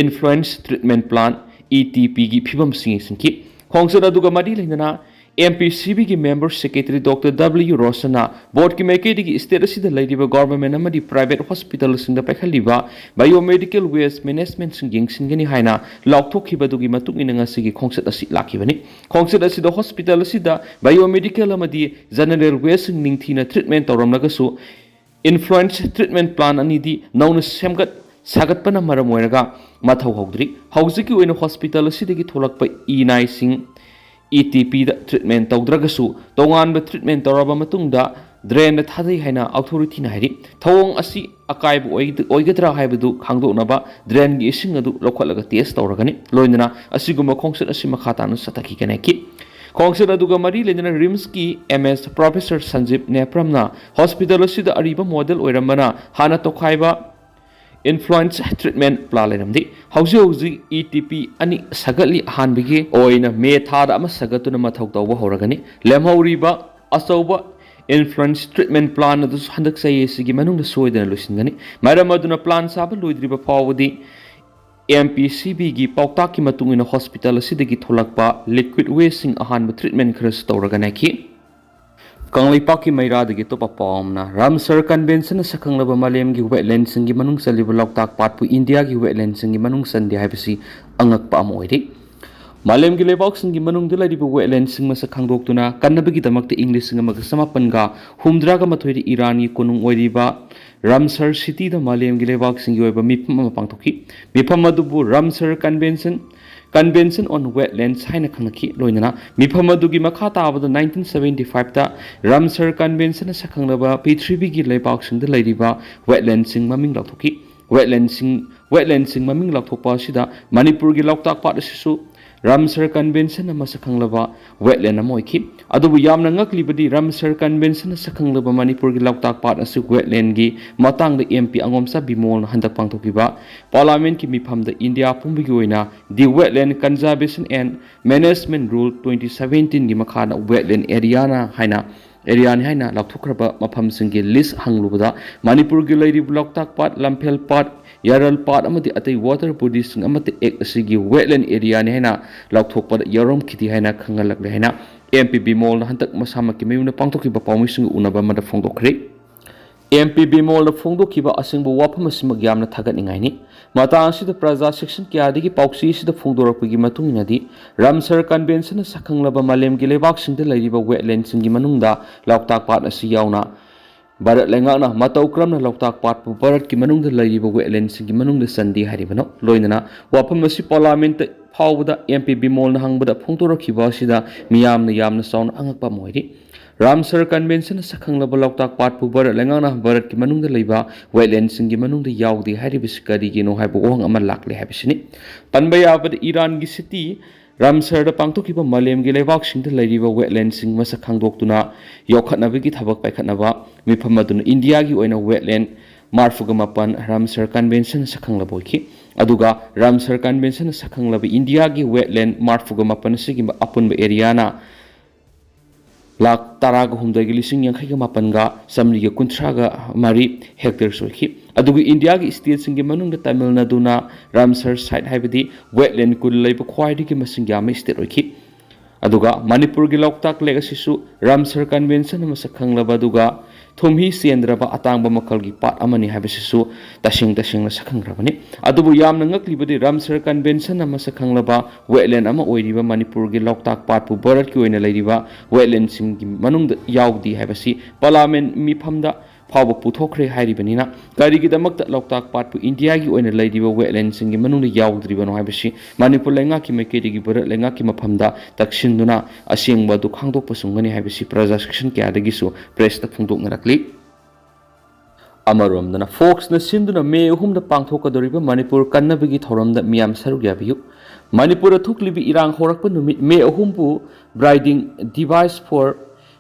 influence treatment plan, E T ꯄꯤꯒꯤ ꯐꯤꯕꯝꯁꯤꯡ ꯌꯦꯡꯁꯤꯟꯈꯤ꯫ ꯈꯣꯡꯆꯠ ꯑꯗꯨꯒ ꯃꯔꯤ ꯂꯩꯅꯅ ꯑꯦꯝ ꯄꯤ ꯁꯤ ꯕꯤꯒꯤ ꯃꯦꯝꯕꯔ ꯁꯦꯀ꯭ꯔꯦꯇꯔꯤ ꯗꯣꯛꯇꯔ ꯗꯕ꯭ꯂꯤꯌꯨ ꯔꯣꯁꯟꯅ ꯕꯣꯔꯗꯀꯤ ꯃꯥꯏꯀꯩꯗꯒꯤ ꯁ꯭ꯇꯦꯠ ꯑꯁꯤꯗ ꯂꯩꯔꯤꯕ ꯒꯣꯚꯔꯟꯃꯦꯟꯠ ꯑꯃꯗꯤ ꯄ꯭ꯔꯥꯏꯚꯦꯠ ꯍꯣꯁꯄꯤꯇꯥꯜꯁꯤꯡꯗ ꯄꯥꯏꯈꯠꯂꯤꯕ ꯕꯥꯏꯑꯣꯃꯦꯗꯤꯀꯦꯜ ꯋꯦꯁ ꯃꯦꯅꯦꯖꯃꯦꯟꯠꯁꯤꯡ ꯌꯦꯡꯁꯤꯟꯒꯅꯤ ꯍꯥꯏꯅ ꯂꯥꯎꯊꯣꯛꯈꯤꯕ ꯑꯗꯨꯒꯤ ꯃꯇꯨꯡ ꯏꯟꯅ ꯉꯁꯤꯒꯤ ꯈꯣꯡꯆꯠ ꯑꯁꯤ ꯂꯥꯛꯈꯤꯕꯅꯤ꯫ ꯈꯣꯡꯆꯠ ꯑꯁꯤꯗ ꯍꯣꯁꯄꯤꯇꯥꯜ ꯑꯁꯤꯗ ꯕꯥꯏꯑꯣꯃꯦꯗꯤꯀꯦꯜ ꯑꯃꯗꯤ ꯖꯦꯅꯔꯦꯜ ꯋꯦꯁꯁꯤꯡ ꯅꯤꯡꯊꯤꯅ ꯇ꯭ꯔꯤꯠꯃꯦꯟ ꯇꯧꯔꯝꯂꯒꯁꯨ, ꯏꯟꯐ꯭ꯂꯨꯑꯦꯟꯁ ꯇ꯭ꯔꯤꯠꯃꯦꯟ ꯄ꯭ꯂꯥꯟ ꯑꯅꯤꯗꯤ ꯅꯧꯅ ꯁꯦꯝꯒꯠ ꯁꯥꯒꯠꯄꯅ ꯃꯔꯝ ꯑꯣꯏꯔꯒ ꯃꯊꯧ ꯍꯧꯗ꯭ꯔꯤ꯫ ꯍꯧꯖꯤꯛꯀꯤ ꯑꯣꯏꯅ ꯍꯣꯁꯄꯤꯇꯥꯜ ꯑꯁꯤꯗꯒꯤ ꯊꯣꯛꯂꯛꯄ ꯏ ꯅꯥꯏꯁꯤꯡ ꯏ ꯇꯤ ꯄꯤꯗ ꯇ꯭ꯔꯤꯠꯃꯦꯟ ꯇꯧꯗ꯭ꯔꯒꯁꯨ, ꯇꯣꯉꯥꯟꯕ ꯇ꯭ꯔꯤꯠꯃꯦꯟ ꯇꯧꯔꯕ ꯃꯇꯨꯡꯗ ꯗ꯭ꯔꯦꯟꯗ ꯊꯥꯗꯩ ꯍꯥꯏꯅ ꯑꯣꯊꯣꯔꯤꯇꯤꯅ ꯍꯥꯏꯔꯤ꯫ ꯊꯧꯑꯣꯡ ꯑꯁꯤ ꯑꯀꯥꯏꯕ ꯑꯣꯏ-, ꯑꯣꯏꯒꯗ꯭ꯔꯥ ꯍꯥꯏꯕꯗꯨ ꯈꯪꯗꯣꯛꯅꯕ ꯗ꯭ꯔꯦꯟꯒꯤ ꯏꯁꯤꯡ ꯑꯗꯨ ꯂꯧꯈꯠꯂꯒ ꯇꯦꯁ ꯇꯧꯔꯒꯅꯤ꯫ ꯂꯣꯏꯅꯅ ꯑꯁꯤꯒꯨꯝꯕ ꯈꯣꯡꯆꯠ ꯑꯁꯤ ꯃꯈꯥ ꯇꯥꯅ ꯆꯠꯊꯈꯤꯒꯅꯤ ꯍꯥꯏꯈꯤ꯫ ꯈꯣꯡꯆꯠ ꯑꯗꯨꯒ ꯃꯔꯤ ꯂꯩꯅꯅ ꯔꯤꯝꯁꯀꯤ ꯑꯦꯝ ꯑꯦꯁ ꯄ꯭ꯔꯣꯐꯦꯁꯔ ꯁꯟꯖꯤꯞ ꯅꯦꯄ꯭ꯔꯝꯅ ꯍꯣꯁꯄꯤꯇꯥꯜ ꯑꯁꯤꯗ ꯑꯔꯤꯕ ꯃꯣꯗꯦꯜ ꯑꯣꯏꯔꯝꯕꯅ ꯍꯥꯟꯅ ꯇꯣꯈꯥꯏꯕ ꯏꯟꯐ꯭ꯂꯨꯑꯦꯟꯁ ꯇ꯭ꯔꯤꯠꯃꯦꯟ ꯄ꯭ꯂꯥꯟ ꯂꯩꯔꯝꯗꯦ꯫ ꯍꯧꯖꯤꯛ ꯍꯧꯖꯤꯛ ꯏ ꯇꯤ ꯄꯤ ꯑꯅꯤ ꯁꯥꯒꯠꯂꯤ꯫ ꯑꯍꯥꯟꯕꯒꯤ ꯑꯣꯏꯅ ꯃꯦ ꯊꯥꯗ ꯑꯃ ꯁꯥꯒꯠꯇꯨꯅ ꯃꯊꯧ ꯇꯧꯕ ꯍꯧꯔꯒꯅꯤ꯫ ꯂꯦꯝꯍꯧꯔꯤꯕ ꯑꯆꯧꯕ ꯏꯟꯐ꯭ꯂꯨꯑꯦꯟꯁ ꯇ꯭ꯔꯤꯠꯃꯦꯟ ꯄ꯭ꯂꯥꯟ ꯑꯗꯨꯁꯨ ꯍꯟꯗꯛ ꯆꯍꯤ ꯑꯁꯤꯒꯤ ꯃꯅꯨꯡꯗ ꯁꯣꯏꯗꯅ ꯂꯣꯏꯁꯤꯟꯒꯅꯤ꯫ ꯃꯔꯝ ꯑꯗꯨꯅ ꯄ꯭ꯂꯥꯟ ꯁꯥꯕ ꯂꯣꯏꯗ꯭ꯔꯤꯕ ꯐꯥꯎꯕꯗꯤ ꯑꯦꯝ ꯄꯤ ꯁꯤ ꯕꯤꯒꯤ ꯄꯥꯎꯇꯥꯛꯀꯤ ꯃꯇꯨꯡ ꯏꯟꯅ ꯍꯣꯁꯄꯤꯇꯥꯜ ꯑꯁꯤꯗꯒꯤ ꯊꯣꯛꯂꯛꯄ ꯂꯤꯀ꯭ꯋꯤꯗ ꯋꯦꯁꯁꯤꯡ ꯑꯍꯥꯟꯕ ꯇ꯭ꯔꯤꯠꯃꯦꯟ ꯈꯔꯁꯨ ꯇꯧꯔꯒꯅꯤ ꯍꯥꯏꯈꯤ꯫ ꯀꯪꯂꯩꯄꯥꯛꯀꯤ ꯃꯩꯔꯥꯗꯒꯤ ꯑꯇꯣꯞꯄ ꯄꯥꯎ ꯑꯃꯅ, ꯔꯥꯝꯁꯔ ꯀꯟꯚꯦꯟꯁꯟꯅ ꯁꯛꯈꯪꯂꯕ ꯃꯥꯂꯦꯝꯒꯤ ꯋꯦꯠꯂꯦꯟꯁꯤꯡꯒꯤ ꯃꯅꯨꯡ ꯆꯜꯂꯤꯕ ꯂꯣꯛꯇꯥꯛ ꯄꯥꯠꯄꯨ ꯏꯟꯗꯤꯌꯥꯒꯤ ꯋꯦꯠꯂꯦꯟꯁꯤꯡꯒꯤ ꯃꯅꯨꯡ ꯆꯟꯗꯦ ꯍꯥꯏꯕꯁꯤ ꯑꯉꯛꯄ ꯑꯃ ꯑꯣꯏꯔꯤ꯫ ꯃꯥꯂꯦꯝꯒꯤ ꯂꯩꯕꯥꯛꯁꯤꯡꯒꯤ ꯃꯅꯨꯡꯗ ꯂꯩꯔꯤꯕ ꯋꯦꯠꯂꯦꯟꯁꯤꯡ ꯃꯁꯛ ꯈꯪꯗꯣꯛꯇꯨꯅ ꯀꯟꯅꯕꯒꯤꯗꯃꯛꯇ ꯏꯪ ꯂꯤꯁꯤꯡ ꯑꯃꯒ ꯆꯃꯥꯄꯟꯒ ꯍꯨꯝꯗ꯭ꯔꯥꯒ ꯃꯥꯊꯣꯏꯗ ꯏꯔꯥꯟꯒꯤ ꯀꯣꯅꯨꯡ ꯑꯣꯏꯔꯤꯕ ꯔꯥꯝꯁꯔ ꯁꯤꯇꯤꯗ ꯃꯥꯂꯦꯝꯒꯤ ꯂꯩꯕꯥꯛꯁꯤꯡꯒꯤ ꯑꯣꯏꯕ ꯃꯤꯐꯝ ꯑꯃ ꯄꯥꯡꯊꯣꯛꯈꯤ꯫ ꯃꯤꯐꯝ ꯑꯗꯨꯕꯨ ꯔꯥꯝꯁꯔ ꯀꯟꯚꯦꯟꯁꯟ, Convention on Wetlands ꯍꯥꯏꯅ ꯈꯪꯅꯈꯤ꯫ ꯂꯣꯏꯅꯅ ꯃꯤꯐꯝ ꯑꯗꯨꯒꯤ ꯃꯈꯥ ꯇꯥꯕꯗ nineteen seventy fiveꯇ ꯔꯥꯝꯁꯔ ꯀꯟꯚꯦꯟꯁꯟꯅ ꯁꯛꯈꯪꯂꯕ ꯄ꯭ꯔꯤꯊꯤꯕꯤꯒꯤ ꯂꯩꯕꯥꯛꯁꯤꯡꯗ ꯂꯩꯔꯤꯕ ꯋꯦꯠꯂꯦꯟꯁꯤꯡ ꯃꯃꯤꯡ ꯂꯥꯎꯊꯣꯛꯈꯤ꯫ ꯋꯦꯠꯂꯦꯟꯁꯤꯡ, ꯋꯦꯠꯂꯦꯟꯁꯤꯡ ꯃꯃꯤꯡ ꯂꯥꯎꯊꯣꯛꯄ ꯑꯁꯤꯗ ꯃꯅꯤꯄꯨꯔꯒꯤ ꯂꯣꯛꯇꯥꯛ ꯄꯥꯠ ꯑꯁꯤꯁꯨ ꯔꯥꯝꯁꯔ ꯀꯟꯚꯦꯟꯁꯟꯅ ꯃꯁꯛ ꯈꯪꯂꯕ ꯋꯦꯠꯂꯦꯟ ꯑꯃ ꯑꯣꯏꯈꯤ꯫ ꯑꯗꯨꯕꯨ ꯌꯥꯝꯅ ꯉꯛꯂꯤꯕꯗꯤ ꯔꯥꯝꯁꯔ ꯀꯟꯚꯦꯟꯁꯟꯅ ꯁꯛꯈꯪꯂꯕ ꯃꯅꯤꯄꯨꯔꯒꯤ ꯂꯣꯛꯇꯥꯛ ꯄꯥꯠ ꯑꯁꯤ ꯋꯦꯠꯂꯦꯟꯒꯤ ꯃꯇꯥꯡꯗ ꯑꯦꯝ ꯄꯤ ꯑꯉꯣꯝꯆꯥ ꯕꯤꯃꯣꯜꯅ ꯍꯟꯗꯛ ꯄꯥꯡꯊꯣꯛꯈꯤꯕ ꯄꯥꯔꯂꯥꯃꯦꯟꯠꯀꯤ ꯃꯤꯐꯝꯗ ꯏꯟꯗꯤꯌꯥ ꯄꯨꯝꯕꯒꯤ ꯑꯣꯏꯅ The Wetland Conservation and Management Rule twenty seventeenꯒꯤ ꯃꯈꯥꯗ ꯋꯦꯠꯂꯦꯟ ꯑꯦꯔꯤꯌꯥꯅ ꯍꯥꯏꯅ ꯑꯦꯔꯤꯌꯥꯅꯤ ꯍꯥꯏꯅ ꯂꯥꯎꯊꯣꯛꯈ꯭ꯔꯕ ꯃꯐꯝꯁꯤꯡꯒꯤ ꯂꯤꯁ ꯍꯪꯂꯨꯕꯗ ꯃꯅꯤꯄꯨꯔꯒꯤ ꯂꯩꯔꯤꯕ ꯂꯣꯛꯇꯥꯛ ꯄꯥꯠ, ꯂꯝꯐꯦꯜ ꯄꯥꯠ, ꯌꯥꯔꯜ ꯄꯥꯠ ꯑꯃꯗꯤ ꯑꯇꯩ ꯋꯥꯇꯔ ꯕꯣꯗꯤꯁꯤꯡ ꯑꯃꯠꯇ ꯑꯦꯛ ꯑꯁꯤꯒꯤ ꯋꯦꯠꯂꯦꯟ ꯑꯦꯔꯤꯌꯥꯅꯤ ꯍꯥꯏꯅ ꯂꯥꯎꯊꯣꯛꯄꯗ ꯌꯥꯎꯔꯝꯈꯤꯗꯦ ꯍꯥꯏꯅ ꯈꯪꯍꯜꯂꯛꯂꯦ ꯍꯥꯏꯅ ꯑꯦꯝ ꯄꯤ ꯕꯤꯃꯣꯜꯅ ꯍꯟꯗꯛ ꯃꯁꯥꯃꯛꯀꯤ ꯃꯌꯨꯝꯗ ꯄꯥꯡꯊꯣꯛꯈꯤꯕ ꯄꯥꯎꯃꯤꯁꯤꯡꯒ ꯎꯅꯕ ꯑꯃꯗ ꯐꯣꯡꯗꯣꯛꯈ꯭ꯔꯦ꯫ ꯑꯦꯝ ꯄꯤ ꯕꯤꯃꯣꯜꯅ ꯐꯣꯡꯗꯣꯛꯈꯤꯕ ꯑꯁꯦꯡꯕ ꯋꯥꯐꯝ ꯑꯁꯤꯃꯛ ꯌꯥꯝꯅ ꯊꯥꯒꯠꯅꯤꯡꯉꯥꯏꯅꯤ꯫ ꯃꯇꯥꯡ ꯑꯁꯤꯗ ꯄ꯭ꯔꯖꯥ ꯁꯦꯛꯁꯟ ꯀꯌꯥꯗꯒꯤ ꯄꯥꯎꯆꯦ ꯑꯁꯤꯗ ꯐꯣꯡꯗꯣꯔꯛꯄꯒꯤ ꯃꯇꯨꯡ ꯏꯟꯅꯗꯤ, ꯔꯥꯝꯁꯔ ꯀꯟꯚꯦꯟꯁꯟꯅ ꯁꯛꯈꯪꯂꯕ ꯃꯥꯂꯦꯝꯒꯤ ꯂꯩꯕꯥꯛꯁꯤꯡꯗ ꯂꯩꯔꯤꯕ ꯋꯦꯠꯂꯦꯟꯁꯤꯡꯒꯤ ꯃꯅꯨꯡꯗ ꯂꯣꯛꯇꯥꯛ ꯄꯥꯠ ꯑꯁꯤ ꯌꯥꯎꯅ ꯚꯥꯔꯠ ꯂꯩꯉꯥꯛꯅ ꯃꯇꯧ ꯀꯔꯝꯅ ꯂꯣꯛꯇꯥꯛ ꯄꯥꯠꯄꯨ ꯚꯥꯔꯠꯀꯤ ꯃꯅꯨꯡꯗ ꯂꯩꯔꯤꯕ ꯋꯦꯠꯂꯦꯟꯁꯤꯡꯒꯤ ꯃꯅꯨꯡꯗ ꯆꯟꯗꯦ ꯍꯥꯏꯔꯤꯕꯅꯣ? ꯂꯣꯏꯅꯅ ꯋꯥꯐꯝ ꯑꯁꯤ ꯄꯥꯔꯂꯥꯃꯦꯟꯠꯇ ꯐꯥꯎꯕꯗ ꯑꯦꯝ ꯄꯤ ꯕꯤꯃꯣꯜꯅ ꯍꯪꯕꯗ ꯐꯣꯡꯗꯣꯔꯛꯈꯤꯕ ꯑꯁꯤꯗ ꯃꯤꯌꯥꯝꯅ ꯌꯥꯝꯅ ꯆꯥꯎꯅ ꯑꯉꯛꯄ ꯑꯃ ꯑꯣꯏꯔꯤ꯫ ꯔꯥꯝꯁꯔ ꯀꯟꯚꯦꯟꯁꯟꯅ ꯁꯛꯈꯪꯂꯕ ꯂꯣꯛꯇꯥꯛ ꯄꯥꯠꯄꯨ ꯚꯥꯔꯠ ꯂꯩꯉꯥꯛꯅ ꯚꯥꯔꯠꯀꯤ ꯃꯅꯨꯡꯗ ꯂꯩꯕ ꯋꯦꯠꯂꯦꯟꯁꯤꯡꯒꯤ ꯃꯅꯨꯡꯗ ꯌꯥꯎꯗꯦ ꯍꯥꯏꯔꯤꯕꯁꯤ ꯀꯔꯤꯒꯤꯅꯣ ꯍꯥꯏꯕ ꯋꯥꯍꯪ ꯑꯃ ꯂꯥꯛꯂꯦ ꯍꯥꯏꯕꯁꯤꯅꯤ꯫ ꯄꯟꯕ ꯌꯥꯕꯗ ꯏꯔꯥꯟꯒꯤ ꯁꯤꯇꯤ ꯔꯥꯝꯁꯔꯗ ꯄꯥꯡꯊꯣꯛꯈꯤꯕ ꯃꯥꯂꯦꯝꯒꯤ ꯂꯩꯕꯥꯛꯁꯤꯡꯗ ꯂꯩꯔꯤꯕ ꯋꯦꯠꯂꯦꯟꯁꯤꯡ ꯃꯁꯛ ꯈꯪꯗꯣꯛꯇꯨꯅ ꯌꯣꯛꯈꯠꯅꯕꯒꯤ ꯊꯕꯛ ꯄꯥꯏꯈꯠꯅꯕ ꯃꯤꯐꯝ ꯑꯗꯨꯅ ꯏꯟꯗꯤꯌꯥꯒꯤ ꯑꯣꯏꯅ ꯋꯦꯠꯂꯦꯟ ꯃꯔꯐꯨꯒ ꯃꯥꯄꯟ ꯔꯥꯝꯁꯔ ꯀꯟꯚꯦꯟꯁꯟꯅ ꯁꯛꯈꯪꯂꯕ ꯑꯣꯏꯈꯤ꯫ ꯑꯗꯨꯒ ꯔꯥꯝꯁꯔ ꯀꯟꯚꯦꯟꯁꯟꯅ ꯁꯛꯈꯪꯂꯕ ꯏꯟꯗꯤꯌꯥꯒꯤ ꯋꯦꯠꯂꯦꯟ ꯃꯔꯐꯨꯒ ꯃꯥꯄꯟ ꯑꯁꯤꯒꯤ ꯑꯄꯨꯟꯕ ꯑꯦꯔꯤꯌꯥꯅ ꯂꯥꯈ ꯇꯔꯥꯒ ꯍꯨꯝꯗꯣꯏꯒ ꯂꯤꯁꯤꯡ ꯌꯥꯡꯈꯩꯒ ꯃꯥꯄꯟꯒ ꯆꯥꯃꯔꯤꯒ ꯀꯨꯟꯊ꯭ꯔꯥꯒ ꯃꯔꯤ ꯍꯦꯛꯇꯔꯁ ꯑꯣꯏꯈꯤ꯫ ꯑꯗꯨꯒ ꯏꯟꯗꯤꯌꯥꯒꯤ ꯁ꯭ꯇꯦꯠꯁꯤꯡꯒꯤ ꯃꯅꯨꯡꯗ ꯇꯥꯃꯤꯜ ꯅꯥꯗꯨꯅ ꯔꯥꯝꯁꯔ ꯁꯥꯏꯠ ꯍꯥꯏꯕꯗꯤ ꯋꯦꯠꯂꯦꯟ ꯀꯨꯜ ꯂꯩꯕ ꯈ꯭ꯋꯥꯏꯗꯒꯤ ꯃꯁꯤꯡ ꯌꯥꯝꯕ ꯁ꯭ꯇꯦꯠ ꯑꯣꯏꯈꯤ꯫ ꯑꯗꯨꯒ ꯃꯅꯤꯄꯨꯔꯒꯤ ꯂꯣꯛꯇꯥꯛ ꯂꯦꯛ ꯑꯁꯤꯁꯨ ꯔꯥꯝꯁꯔ ꯀꯟꯚꯦꯟꯁꯟꯅ ꯃꯁꯛ ꯈꯪꯂꯕ ꯑꯗꯨꯒ ꯊꯨꯝꯍꯤ ꯆꯦꯟꯗ꯭ꯔꯕ ꯑꯇꯥꯡꯕ ꯃꯈꯜꯒꯤ ꯄꯥꯠ ꯑꯃꯅꯤ ꯍꯥꯏꯕꯁꯤꯁꯨ ꯇꯁꯦꯡ ꯇꯁꯦꯡꯅ ꯁꯛꯈꯪꯈ꯭ꯔꯕꯅꯤ꯫ ꯑꯗꯨꯕꯨ ꯌꯥꯝꯅ ꯉꯛꯂꯤꯕꯗꯤ ꯔꯥꯝꯁꯔ ꯀꯟꯚꯦꯟꯁꯟꯅ ꯃꯁꯛ ꯈꯪꯂꯕ ꯋꯦꯠꯂꯦꯟ ꯑꯃ ꯑꯣꯏꯔꯤꯕ ꯃꯅꯤꯄꯨꯔꯒꯤ ꯂꯣꯛꯇꯥꯛ ꯄꯥꯠꯄꯨ ꯚꯥꯔꯠꯀꯤ ꯑꯣꯏꯅ ꯂꯩꯔꯤꯕ ꯋꯦꯠꯂꯦꯟꯁꯤꯡꯒꯤ ꯃꯅꯨꯡꯗ ꯌꯥꯎꯗꯦ ꯍꯥꯏꯕꯁꯤ ꯄꯥꯔꯂꯥꯃꯦꯟ ꯃꯤꯐꯝꯗ ꯐꯥꯎꯕ ꯄꯨꯊꯣꯛꯈ꯭ꯔꯦ ꯍꯥꯏꯔꯤꯕꯅꯤꯅ, ꯀꯔꯤꯒꯤꯗꯃꯛꯇ ꯂꯣꯛꯇꯥꯛ ꯄꯥꯠꯄꯨ ꯏꯟꯗꯤꯌꯥꯒꯤ ꯑꯣꯏꯅ ꯂꯩꯔꯤꯕ ꯋꯦꯠꯂꯦꯟꯁꯤꯡꯒꯤ ꯃꯅꯨꯡꯗ ꯌꯥꯎꯗ꯭ꯔꯤꯕꯅꯣ ꯍꯥꯏꯕꯁꯤ ꯃꯅꯤꯄꯨꯔ ꯂꯩꯉꯥꯛꯀꯤ ꯃꯥꯏꯀꯩꯗꯒꯤ ꯚꯥꯔꯠ ꯂꯩꯉꯥꯛꯀꯤ ꯃꯐꯝꯗ ꯇꯛꯁꯤꯟꯗꯨꯅ ꯑꯁꯦꯡꯕ ꯑꯗꯨ ꯈꯪꯗꯣꯛꯄ ꯆꯨꯝꯒꯅꯤ ꯍꯥꯏꯕꯁꯤ ꯄ꯭ꯔꯖꯥ ꯁꯦꯛꯁꯟ ꯀꯌꯥꯗꯒꯤꯁꯨ ꯄ꯭ꯔꯦꯁꯇ ꯐꯣꯡꯗꯣꯛꯅꯔꯛꯂꯤ꯫ ꯑꯃꯔꯣꯝꯗꯅ, ꯐꯣꯛꯁꯅ ꯁꯤꯟꯗꯨꯅ ꯃꯦ ꯑꯍꯨꯝꯗ ꯄꯥꯡꯊꯣꯛꯀꯗꯧꯔꯤꯕ ꯃꯅꯤꯄꯨꯔ ꯀꯟꯅꯕꯒꯤ ꯊꯧꯔꯝꯗ ꯃꯤꯌꯥꯝ ꯁꯔꯨꯛ ꯌꯥꯕꯤꯌꯨ꯫ ꯃꯅꯤꯄꯨꯔꯗ ꯊꯣꯛꯂꯤꯕ ꯏꯔꯥꯡ ꯍꯧꯔꯛꯄ ꯅꯨꯃꯤꯠ ꯃꯦ ꯑꯍꯨꯝꯕꯨ Bridging Device for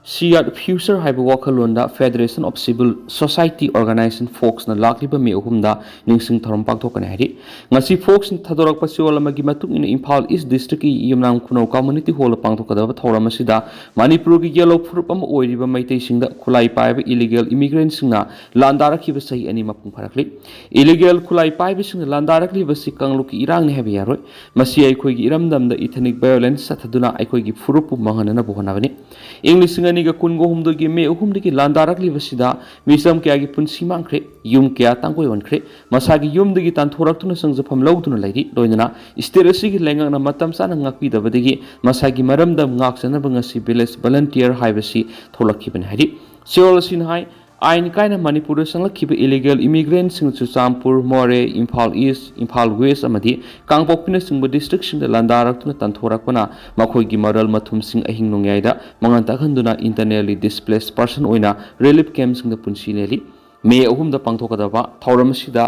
Shared Future ꯍꯥꯏꯕ ꯋꯥꯈꯜꯂꯣꯟꯗ Federation of Civil Society Organization, ꯐꯣꯛꯁꯅ ꯂꯥꯛꯂꯤꯕ ꯃꯦ ꯑꯍꯨꯝꯗ ꯅꯤꯡꯁꯤꯡ ꯊꯧꯔꯝ ꯄꯥꯡꯊꯣꯛꯀꯅꯤ ꯍꯥꯏꯔꯤ꯫ ꯉꯁꯤ ꯐꯣꯛꯁꯅ ꯊꯥꯗꯣꯔꯛꯄ ꯆꯦꯔꯣꯜ ꯑꯃꯒꯤ ꯃꯇꯨꯡ ꯏꯟꯅ, ꯏꯝꯐꯥꯜ ꯏꯁ ꯗꯤꯁꯇ꯭ꯔꯤꯛꯀꯤ ꯌꯨꯝꯅꯥꯝ ꯈꯨꯅꯧ ꯀꯝꯃ꯭ꯌꯨꯅꯤꯇꯤ ꯍꯣꯜꯗ ꯄꯥꯡꯊꯣꯛꯀꯗꯕ ꯊꯧꯔꯝ ꯑꯁꯤꯗ ꯃꯅꯤꯄꯨꯔꯒꯤ ꯌꯦꯜꯂꯣ ꯐꯨꯔꯨꯞ ꯑꯃ ꯑꯣꯏꯔꯤꯕ ꯃꯩꯇꯩꯁꯤꯡꯗ ꯈꯨꯠꯂꯥꯏ ꯄꯥꯏꯕ ꯏꯂꯤꯒꯦꯜ ꯏꯃꯤꯒ꯭ꯔꯦꯟꯁꯤꯡꯅ ꯂꯥꯟꯗꯥꯔꯛꯈꯤꯕ ꯆꯍꯤ ꯑꯅꯤ ꯃꯄꯨꯡ ꯐꯥꯔꯛꯂꯤ꯫ ꯏꯂꯤꯒꯦꯜ ꯈꯨꯠꯂꯥꯏ ꯄꯥꯏꯕꯁꯤꯡꯅ ꯂꯥꯟꯗꯥꯔꯛꯂꯤꯕꯁꯤ ꯀꯥꯡꯂꯨꯞꯀꯤ ꯏꯔꯥꯡꯅꯤ ꯍꯥꯏꯕ ꯌꯥꯔꯣꯏ꯫ ꯃꯁꯤ ꯑꯩꯈꯣꯏꯒꯤ ꯏꯔꯝꯗꯝꯗ ꯏꯊꯅꯤꯛ ꯚꯥꯏꯑꯣꯂꯦꯟꯁ ꯆꯠꯊꯗꯨꯅ ꯑꯩꯈꯣꯏꯒꯤ ꯐꯨꯔꯨꯞꯄꯨ ꯃꯥꯡꯍꯟꯅꯅꯕ ꯍꯣꯠꯅꯕꯅꯤ꯫ ꯏꯪ ꯂꯤꯁꯤꯡ ꯑꯅꯤꯒ ꯀꯨꯟꯒ ꯍꯨꯝꯗꯣꯏꯒꯤ ꯃꯦ ꯑꯍꯨꯝꯗꯒꯤ ꯂꯥꯟꯗꯥꯔꯛꯂꯤꯕꯁꯤꯗ ꯃꯤꯆꯝ ꯀꯌꯥꯒꯤ ꯄꯨꯟꯁꯤ ꯃꯥꯡꯈ꯭ꯔꯦ, ꯌꯨꯝ ꯀꯌꯥ ꯇꯥꯡꯀꯣꯏ ꯑꯣꯟꯈ꯭ꯔꯦ, ꯃꯁꯥꯒꯤ ꯌꯨꯝꯗꯒꯤ ꯇꯥꯟꯊꯣꯔꯛꯇꯨꯅ ꯆꯪꯖꯐꯝ ꯂꯧꯗꯨꯅ ꯂꯩꯔꯤ꯫ ꯂꯣꯏꯅꯅ ꯁ꯭ꯇꯦꯠ ꯑꯁꯤꯒꯤ ꯂꯩꯉꯥꯛꯅ ꯃꯇꯝ ꯆꯥꯅ ꯉꯥꯛꯄꯤꯗꯕꯗꯒꯤ ꯃꯁꯥꯒꯤ ꯃꯔꯝꯗꯝ ꯉꯥꯛꯆꯅꯕ ꯉꯁꯤ ꯚꯤꯂꯦꯖ ꯚꯣꯂꯟꯇꯤꯌꯔ ꯍꯥꯏꯕꯁꯤ ꯊꯣꯛꯂꯛꯈꯤꯕꯅꯤ ꯍꯥꯏꯔꯤ꯫ ꯆꯦꯔꯣꯜ ꯑꯁꯤꯅ ꯍꯥꯏ, ꯑꯥꯏꯟ ꯀꯥꯏꯅ ꯃꯅꯤꯄꯨꯔꯗ ꯆꯪꯂꯛꯈꯤꯕ ꯏꯂꯤꯒꯦꯜ ꯏꯃꯤꯒ꯭ꯔꯦꯟꯁꯤꯡ ꯆꯨꯔꯆꯥꯟꯄꯨꯔ, ꯃꯣꯔꯦ, ꯏꯝꯐꯥꯜ ꯏꯁ, ꯏꯝꯐꯥꯜ ꯋꯦꯁ ꯑꯃꯗꯤ ꯀꯥꯡꯄꯣꯛꯄꯤꯅꯆꯤꯡꯕ ꯗꯤꯁꯇ꯭ꯔꯤꯛꯁꯤꯡꯗ ꯂꯥꯟꯗꯥꯔꯛꯇꯨꯅ ꯇꯥꯟꯊꯣꯔꯛꯄꯅ ꯃꯈꯣꯏꯒꯤ ꯃꯔꯜ ꯃꯊꯨꯝꯁꯤꯡ ꯑꯍꯤꯡ ꯅꯣꯡꯌꯥꯏꯗ ꯃꯉꯥꯟ ꯇꯥꯛꯍꯟꯗꯨꯅ internally displaced person ꯑꯣꯏꯅ ꯔꯤꯂꯤꯐ ꯀꯦꯝꯞꯁꯤꯡꯗ ꯄꯨꯟꯁꯤ ꯂꯦꯜꯂꯤ꯫ ꯃꯦ ꯑꯍꯨꯝꯗ ꯄꯥꯡꯊꯣꯛꯀꯗꯕ ꯊꯧꯔꯝ ꯑꯁꯤꯗ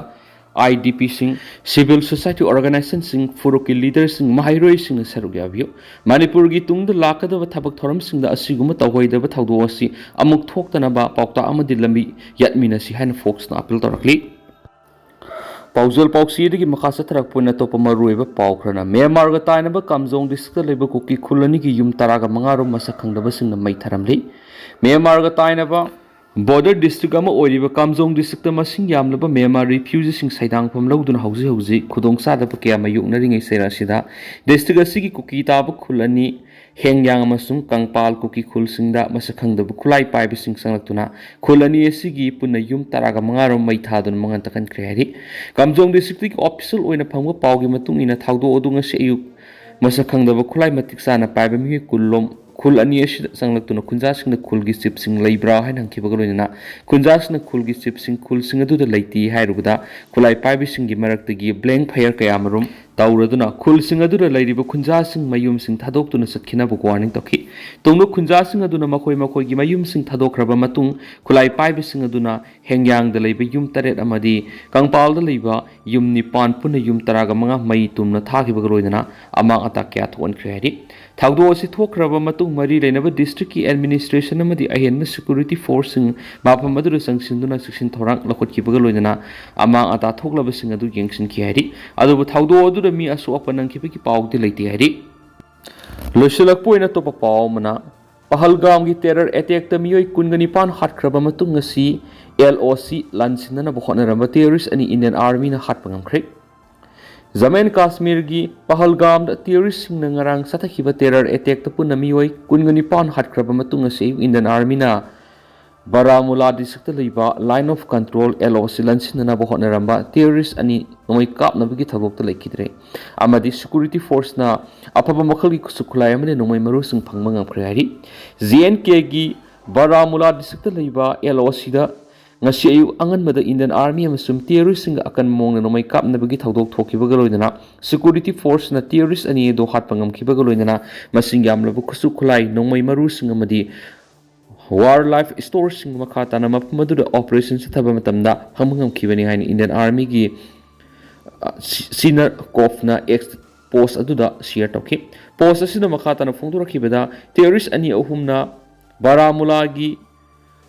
ꯑꯥꯏ ꯗꯤ ꯄꯤꯁꯤꯡ, ꯁꯤꯚꯤꯜ ꯁꯣꯁꯥꯏꯇꯤ ꯑꯣꯔꯒꯅꯥꯏꯖꯦꯁꯟꯁꯤꯡ, ꯐꯨꯔꯨꯞꯀꯤ ꯂꯤꯗꯔꯁꯤꯡ, ꯃꯍꯩꯔꯣꯏꯁꯤꯡꯅ ꯁꯔꯨꯛ ꯌꯥꯕꯤꯌꯨ꯫ ꯃꯅꯤꯄꯨꯔꯒꯤ ꯇꯨꯡꯗ ꯂꯥꯛꯀꯗꯕ ꯊꯕꯛ ꯊꯧꯔꯝꯁꯤꯡꯗ ꯑꯁꯤꯒꯨꯝꯕ ꯇꯧꯍꯩꯗꯕ ꯊꯧꯗꯣꯛ ꯑꯁꯤ ꯑꯃꯨꯛ ꯊꯣꯛꯇꯅꯕ ꯄꯥꯎꯇꯥꯛ ꯑꯃꯗꯤ ꯂꯝꯕꯤ ꯌꯥꯠꯃꯤꯟꯅꯁꯤ ꯍꯥꯏꯅ ꯐꯣꯛꯁꯅ ꯑꯄꯤꯜ ꯇꯧꯔꯛꯂꯤ꯫ ꯄꯥꯎꯖꯦꯜ ꯄꯥꯎꯆꯦꯗꯒꯤ ꯃꯈꯥ ꯆꯠꯊꯔꯛꯄ ꯑꯣꯏꯅ ꯑꯇꯣꯞꯄ ꯃꯔꯨꯑꯣꯏꯕ ꯄꯥꯎ ꯈꯔꯅ, ꯃ꯭ꯌꯥꯟꯃꯥꯔꯒ ꯇꯥꯏꯅꯕ ꯀꯥꯝꯖꯣꯡ ꯗꯤꯁꯇ꯭ꯔꯤꯛꯇ ꯂꯩꯕ ꯀꯨꯀꯤ ꯈꯨꯜ ꯑꯅꯤꯒꯤ ꯌꯨꯝ ꯇꯔꯥꯒ ꯃꯉꯥ ꯔꯣꯝ ꯃꯁꯛ ꯈꯪꯗꯕꯁꯤꯡꯅ ꯃꯩ ꯊꯥꯔꯝꯂꯤ꯫ ꯃ꯭ꯌꯥꯟꯃꯥꯔꯒ ꯇꯥꯏꯅꯕ ꯕꯣꯔꯗꯔ ꯗꯤꯁꯇ꯭ꯔꯤꯛ ꯑꯃ ꯑꯣꯏꯔꯤꯕ ꯀꯥꯝꯖꯣꯡ ꯗꯤꯁꯇ꯭ꯔꯤꯛꯇ ꯃꯁꯤꯡ ꯌꯥꯝꯂꯕ ꯃ꯭ꯌꯥꯟꯃꯥꯔ ꯔꯤꯐ꯭ꯌꯨꯖꯤꯁꯤꯡ ꯁꯩꯗꯥꯡꯐꯝ ꯂꯧꯗꯨꯅ ꯍꯧꯖꯤꯛ ꯍꯧꯖꯤꯛ ꯈꯨꯗꯣꯡꯆꯥꯗꯕ ꯀꯌꯥ ꯃꯥꯌꯣꯛꯅꯔꯤꯉꯩ ꯆꯩꯔꯛ ꯑꯁꯤꯗ ꯗꯤꯁꯇ꯭ꯔꯤꯛ ꯑꯁꯤꯒꯤ ꯀꯨꯀꯤ ꯇꯥꯕ ꯈꯨꯜ ꯑꯅꯤ, ꯍꯦꯡꯌꯥꯡ ꯑꯃꯁꯨꯡ ꯀꯪꯄꯥꯜ ꯀꯨꯀꯤ ꯈꯨꯜꯁꯤꯡꯗ ꯃꯁꯛ ꯈꯪꯗꯕ ꯈꯨꯠꯂꯥꯏ ꯄꯥꯏꯕꯁꯤꯡ ꯆꯪꯂꯛꯇꯨꯅ ꯈꯨꯜ ꯑꯅꯤ ꯑꯁꯤꯒꯤ ꯄꯨꯟꯅ ꯌꯨꯝ ꯇꯔꯥꯒ ꯃꯉꯥ ꯔꯣꯝ ꯃꯩ ꯊꯥꯗꯨꯅ ꯃꯉꯥꯟ ꯇꯥꯛꯍꯟꯈ꯭ꯔꯦ ꯍꯥꯏꯔꯤ꯫ ꯀꯥꯝꯖꯣꯡ ꯗꯤꯁꯇ꯭ꯔꯤꯛꯇꯒꯤ ꯑꯣꯐꯤꯁꯤꯌꯦꯜ ꯑꯣꯏꯅ ꯐꯪꯕ ꯄꯥꯎꯒꯤ ꯃꯇꯨꯡ ꯏꯟꯅ, ꯊꯧꯗꯣꯛ ꯑꯗꯨ ꯉꯁꯤ ꯑꯌꯨꯛ ꯃꯁꯛ ꯈꯪꯗꯕ ꯈꯨꯠꯂꯥꯏ ꯃꯇꯤꯛ ꯆꯥꯅ ꯄꯥꯏꯕ ꯃꯤꯑꯣꯏ ꯀꯨꯟ ꯂꯣꯝ ꯈꯨꯜ ꯑꯅꯤ ꯑꯁꯤꯗ ꯆꯪꯂꯛꯇꯨꯅ ꯈꯨꯟꯖꯥꯁꯤꯡꯅ ꯈꯨꯜꯒꯤ ꯆꯤꯞꯁꯤꯡ ꯂꯩꯕ꯭ꯔꯥ ꯍꯥꯏꯅ ꯍꯪꯈꯤꯕꯒ ꯂꯣꯏꯅꯅ ꯈꯨꯟꯖꯥꯁꯤꯡꯅ ꯈꯨꯜꯒꯤ ꯆꯤꯞꯁꯤꯡ ꯈꯨꯜꯁꯤꯡ ꯑꯗꯨꯗ ꯂꯩꯇꯦ ꯍꯥꯏꯔꯨꯕꯗ ꯈꯨꯠꯂꯥꯏ ꯄꯥꯏꯕꯁꯤꯡꯒꯤ ꯃꯔꯛꯇꯒꯤ ꯕ꯭ꯂꯦꯡ ꯐꯌꯔ ꯀꯌꯥ ꯃꯔꯨꯝ ꯇꯧꯔꯗꯨꯅ ꯈꯨꯜꯁꯤꯡ ꯑꯗꯨꯗ ꯂꯩꯔꯤꯕ ꯈꯨꯟꯖꯥꯁꯤꯡ ꯃꯌꯨꯝꯁꯤꯡ ꯊꯥꯗꯣꯛꯇꯨꯅ ꯆꯠꯈꯤꯅꯕ ꯋꯥꯔꯅꯤꯡ ꯇꯧꯈꯤ꯫ ꯇꯨꯡꯗ ꯈꯨꯟꯖꯥꯁꯤꯡ ꯑꯗꯨꯅ ꯃꯈꯣꯏ ꯃꯈꯣꯏꯒꯤ ꯃꯌꯨꯝꯁꯤꯡ ꯊꯥꯗꯣꯛꯈ꯭ꯔꯕ ꯃꯇꯨꯡ ꯈꯨꯠꯂꯥꯏ ꯄꯥꯏꯕꯁꯤꯡ ꯑꯗꯨꯅ ꯍꯦꯡꯌꯥꯡꯗ ꯂꯩꯕ ꯌꯨꯝ ꯇꯔꯦꯠ ꯑꯃꯗꯤ ꯀꯪꯄꯥꯜꯗ ꯂꯩꯕ ꯌꯨꯝ ꯅꯤꯄꯥꯟ ꯄꯨꯟꯅ ꯌꯨꯝ ꯇꯔꯥꯒ ꯃꯉꯥ ꯃꯩ ꯇꯨꯝꯅ ꯊꯥꯈꯤꯕꯒ ꯂꯣꯏꯅꯅ ꯑꯃꯥꯡ ꯑꯇꯥ ꯀꯌꯥ ꯊꯣꯛꯍꯟꯈ꯭ꯔꯦ ꯍꯥꯏꯔꯤ꯫ ꯊꯧꯗꯣꯛ ꯑꯁꯤ ꯊꯣꯛꯈ꯭ꯔꯕ ꯃꯇꯨꯡ ꯃꯔꯤ ꯂꯩꯅꯕ ꯗꯤꯁꯇ꯭ꯔꯤꯛꯀꯤ ꯑꯦꯗꯃꯤꯅꯤꯁꯇ꯭ꯔꯦꯁꯟ ꯑꯃꯗꯤ ꯑꯍꯦꯟꯕ ꯁꯦꯀ꯭ꯌꯨꯔꯤꯇꯤ ꯐꯣꯔꯁꯁꯤꯡ ꯃꯐꯝ ꯑꯗꯨꯗ ꯆꯪꯁꯤꯟꯗꯨꯅ ꯆꯦꯛꯁꯤꯟ ꯊꯧꯔꯥꯡ ꯂꯧꯈꯠꯈꯤꯕꯒ ꯂꯣꯏꯅꯅ ꯑꯃꯥꯡ ꯑꯇꯥ ꯊꯣꯛꯂꯕꯁꯤꯡ ꯑꯗꯨ ꯌꯦꯡꯁꯤꯟꯈꯤ ꯍꯥꯏꯔꯤ꯫ ꯑꯗꯨꯕꯨ ꯊꯧꯗꯣꯛ ꯑꯗꯨꯗ ꯃꯤ ꯑꯁꯣꯛ ꯑꯄꯟ ꯅꯪꯈꯤꯕꯒꯤ ꯄꯥꯎꯗꯤ ꯂꯩꯇꯦ ꯍꯥꯏꯔꯤ꯫ ꯂꯣꯏꯁꯤꯜꯂꯛꯄ ꯑꯣꯏꯅ ꯑꯇꯣꯞꯄ ꯄꯥꯎ ꯑꯃꯅ, ꯄꯍꯜꯒꯥꯝꯒꯤ ꯇꯦꯔꯔ ꯑꯦꯇꯦꯛꯇ ꯃꯤꯑꯣꯏ ꯀꯨꯟꯒ ꯅꯤꯄꯥꯟ ꯍꯥꯠꯈ꯭ꯔꯕ ꯃꯇꯨꯡ ꯉꯁꯤ ꯑꯦꯜ ꯑꯣ ꯁꯤ ꯂꯥꯟꯁꯤꯟꯅꯅꯕ ꯍꯣꯠꯅꯔꯝꯕ ꯇꯦꯔꯣꯔꯤꯁ ꯑꯅꯤ ꯏꯟꯗꯤꯌꯟ ꯑꯥꯔꯃꯤꯅ ꯍꯥꯠꯄ ꯉꯝꯈ꯭ꯔꯦ꯫ ꯖꯃꯨ ꯑꯦꯟ ꯀꯥꯁꯃꯤꯔꯒꯤ ꯄꯍꯜꯒꯥꯝꯗ ꯇꯦꯔꯣꯔꯤꯁꯁꯤꯡꯅ ꯉꯔꯥꯡ ꯆꯠꯊꯈꯤꯕ ꯇꯦꯔꯔ ꯑꯦꯇꯦꯛꯇ ꯄꯨꯟꯅ ꯃꯤꯑꯣꯏ ꯀꯨꯟꯒ ꯅꯤꯄꯥꯟ ꯍꯥꯠꯈ꯭ꯔꯕ ꯃꯇꯨꯡ ꯉꯁꯤ ꯑꯌꯨꯛ ꯏꯟꯗꯤꯌꯟ ꯑꯥꯔꯃꯤꯅ ꯕꯥꯔꯥꯃꯨꯂꯥ ꯗꯤꯁꯇ꯭ꯔꯤꯛꯇ ꯂꯩꯕ ꯂꯥꯏꯟ ꯑꯣꯐ ꯀꯟꯇ꯭ꯔꯣꯜ ꯑꯦꯜ ꯑꯣ ꯁꯤ ꯂꯥꯟꯁꯤꯟꯅꯅꯕ ꯍꯣꯠꯅꯔꯝꯕ ꯇꯦꯔꯣꯔꯤꯁ ꯑꯅꯤ ꯅꯣꯡꯃꯩ ꯀꯥꯞꯅꯕꯒꯤ ꯊꯧꯗꯣꯛꯇ ꯂꯩꯈꯤꯗ꯭ꯔꯦ ꯑꯃꯗꯤ ꯁꯦꯀ꯭ꯌꯨꯔꯤꯇꯤ ꯐꯣꯔꯁꯅ ꯑꯐꯕ ꯃꯈꯜꯒꯤ ꯈꯨꯠꯁꯨ ꯈꯨꯠꯂꯥꯏ ꯑꯃꯗꯤ ꯅꯣꯡꯃꯩ ꯃꯔꯨꯁꯤꯡ ꯐꯪꯕ ꯉꯝꯈ꯭ꯔꯦ ꯍꯥꯏꯔꯤ꯫ ꯖꯦ ꯑꯦꯟ ꯀꯦꯒꯤ ꯕꯥꯔꯥꯃꯨꯂꯥ ꯗꯤꯁꯇ꯭ꯔꯤꯛꯇ ꯂꯩꯕ ꯑꯦꯜ ꯑꯣ ꯁꯤꯗ ꯉꯁꯤ ꯑꯌꯨꯛ ꯑꯉꯟꯕꯗ ꯏꯟꯗꯤꯌꯟ ꯑꯥꯔꯃꯤ ꯑꯃꯁꯨꯡ ꯇꯦꯔꯣꯔꯤꯁꯁꯤꯡꯒ ꯑꯀꯟꯕ ꯃꯑꯣꯡꯗ ꯅꯣꯡꯃꯩ ꯀꯥꯞꯅꯕꯒꯤ ꯊꯧꯗꯣꯛ ꯊꯣꯛꯈꯤꯕꯒ ꯂꯣꯏꯅꯅ ꯁꯦꯀ꯭ꯌꯨꯔꯤꯇꯤ ꯐꯣꯔꯁꯅ ꯇꯦꯔꯣꯔꯤꯁ ꯑꯅꯤ ꯑꯗꯨ ꯍꯥꯠꯄ ꯉꯝꯈꯤꯕꯒ ꯂꯣꯏꯅꯅ ꯃꯁꯤꯡ ꯌꯥꯝꯂꯕ ꯈꯨꯠꯁꯨ ꯈꯨꯠꯂꯥꯏ, ꯅꯣꯡꯃꯩ ꯃꯔꯨꯁꯤꯡ ꯑꯃꯗꯤ ꯋꯥꯔ ꯂꯥꯏꯐ ꯁ꯭ꯇꯣꯔꯁꯤꯡ ꯃꯈꯥ ꯇꯥꯅ ꯃꯐꯝ ꯑꯗꯨꯗ ꯑꯣꯄꯔꯦꯁꯟ ꯆꯠꯊꯕ ꯃꯇꯝꯗ ꯐꯪꯕ ꯉꯝꯈꯤꯕꯅꯤ ꯍꯥꯏꯅ ꯏꯟꯗꯤꯌꯟ ꯑꯥꯔꯃꯤꯒꯤ, ꯑ, ꯁꯤ-, ꯁꯤꯅꯔ ꯀꯣꯐꯅ ꯑꯦꯛꯁ ꯄꯣꯁ ꯑꯗꯨꯗ ꯁꯤꯌꯔ ꯇꯧꯈꯤ꯫ ꯄꯣꯁ ꯑꯁꯤꯅ ꯃꯈꯥ ꯇꯥꯅ ꯐꯣꯡꯗꯣꯔꯛꯈꯤꯕꯗ, ꯇꯦꯔꯣꯔꯤꯁ ꯑꯅꯤ ꯑꯍꯨꯝꯅ ꯕꯥꯔꯥꯃꯨꯂꯥꯒꯤ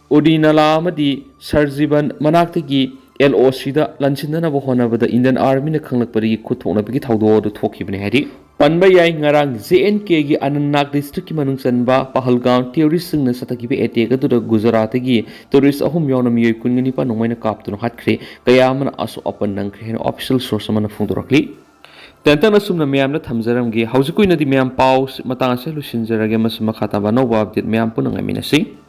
ꯎꯗꯤꯅꯥꯂꯥ ꯑꯃꯗꯤ ꯁꯔꯖꯤꯕꯟ ꯃꯅꯥꯛꯇꯒꯤ ꯑꯦꯜ ꯑꯣ ꯁꯤꯗ ꯂꯥꯟꯁꯤꯟꯅꯅꯕ ꯍꯣꯠꯅꯕꯗ ꯏꯟꯗꯤꯌꯟ ꯑꯥꯔꯃꯤꯅ ꯈꯪꯂꯛꯄꯗꯒꯤ ꯈꯨꯠ ꯊꯣꯛꯅꯕꯒꯤ ꯊꯧꯗꯣꯛ ꯑꯗꯨ ꯊꯣꯛꯈꯤꯕꯅꯤ ꯍꯥꯏꯔꯤ꯫ ꯄꯟꯕ ꯌꯥꯏ, ꯉꯔꯥꯡ ꯖꯦ ꯑꯦꯟ ꯀꯦꯒꯤ ꯑꯅꯟꯅꯥꯒ ꯗꯤꯁꯇ꯭ꯔꯤꯛꯀꯤ ꯃꯅꯨꯡ ꯆꯟꯕ ꯄꯍꯜꯒꯥꯝ ꯇꯦꯔꯣꯔꯤꯁꯁꯤꯡꯅ ꯆꯠꯊꯈꯤꯕ ꯑꯦꯇꯦꯛ ꯑꯗꯨꯗ ꯒꯨꯖꯔꯥꯠꯇꯒꯤ ꯇꯦꯔꯣꯔꯤꯁ ꯑꯍꯨꯝ ꯌꯥꯎꯅ ꯃꯤꯑꯣꯏ ꯀꯨꯟꯒ ꯅꯤꯄꯥꯟ ꯅꯣꯡꯃꯩꯅ ꯀꯥꯞꯇꯨꯅ ꯍꯥꯠꯈ꯭ꯔꯦ, ꯀꯌꯥ ꯑꯃꯅ ꯑꯁꯣꯛ ꯑꯄꯟ ꯅꯪꯈ꯭ꯔꯦ ꯍꯥꯏꯅ ꯑꯣꯐꯤꯁꯤꯌꯦꯜ ꯁꯣꯔꯁ ꯑꯃꯅ ꯐꯣꯡꯗꯣꯔꯛꯂꯤ꯫ ꯇꯦꯟꯇꯛꯅ ꯁꯨꯝꯅ ꯃꯌꯥꯝꯗ ꯊꯝꯖꯔꯝꯒꯦ꯫ ꯍꯧꯖꯤꯛꯀꯤ ꯑꯣꯏꯅꯗꯤ ꯃꯌꯥꯝ ꯄꯥꯎ ꯃꯇꯥꯡ ꯑꯁꯤꯗ ꯂꯣꯏꯁꯤꯟꯖꯔꯒꯦ꯫ ꯃꯁꯤ ꯃꯈꯥ ꯇꯥꯕ ꯑꯅꯧꯕ ꯑꯞꯗꯦꯠ ꯃꯌꯥꯝ ꯄꯨꯟꯅ ꯉꯥꯏꯃꯤꯟꯅꯁꯤ꯫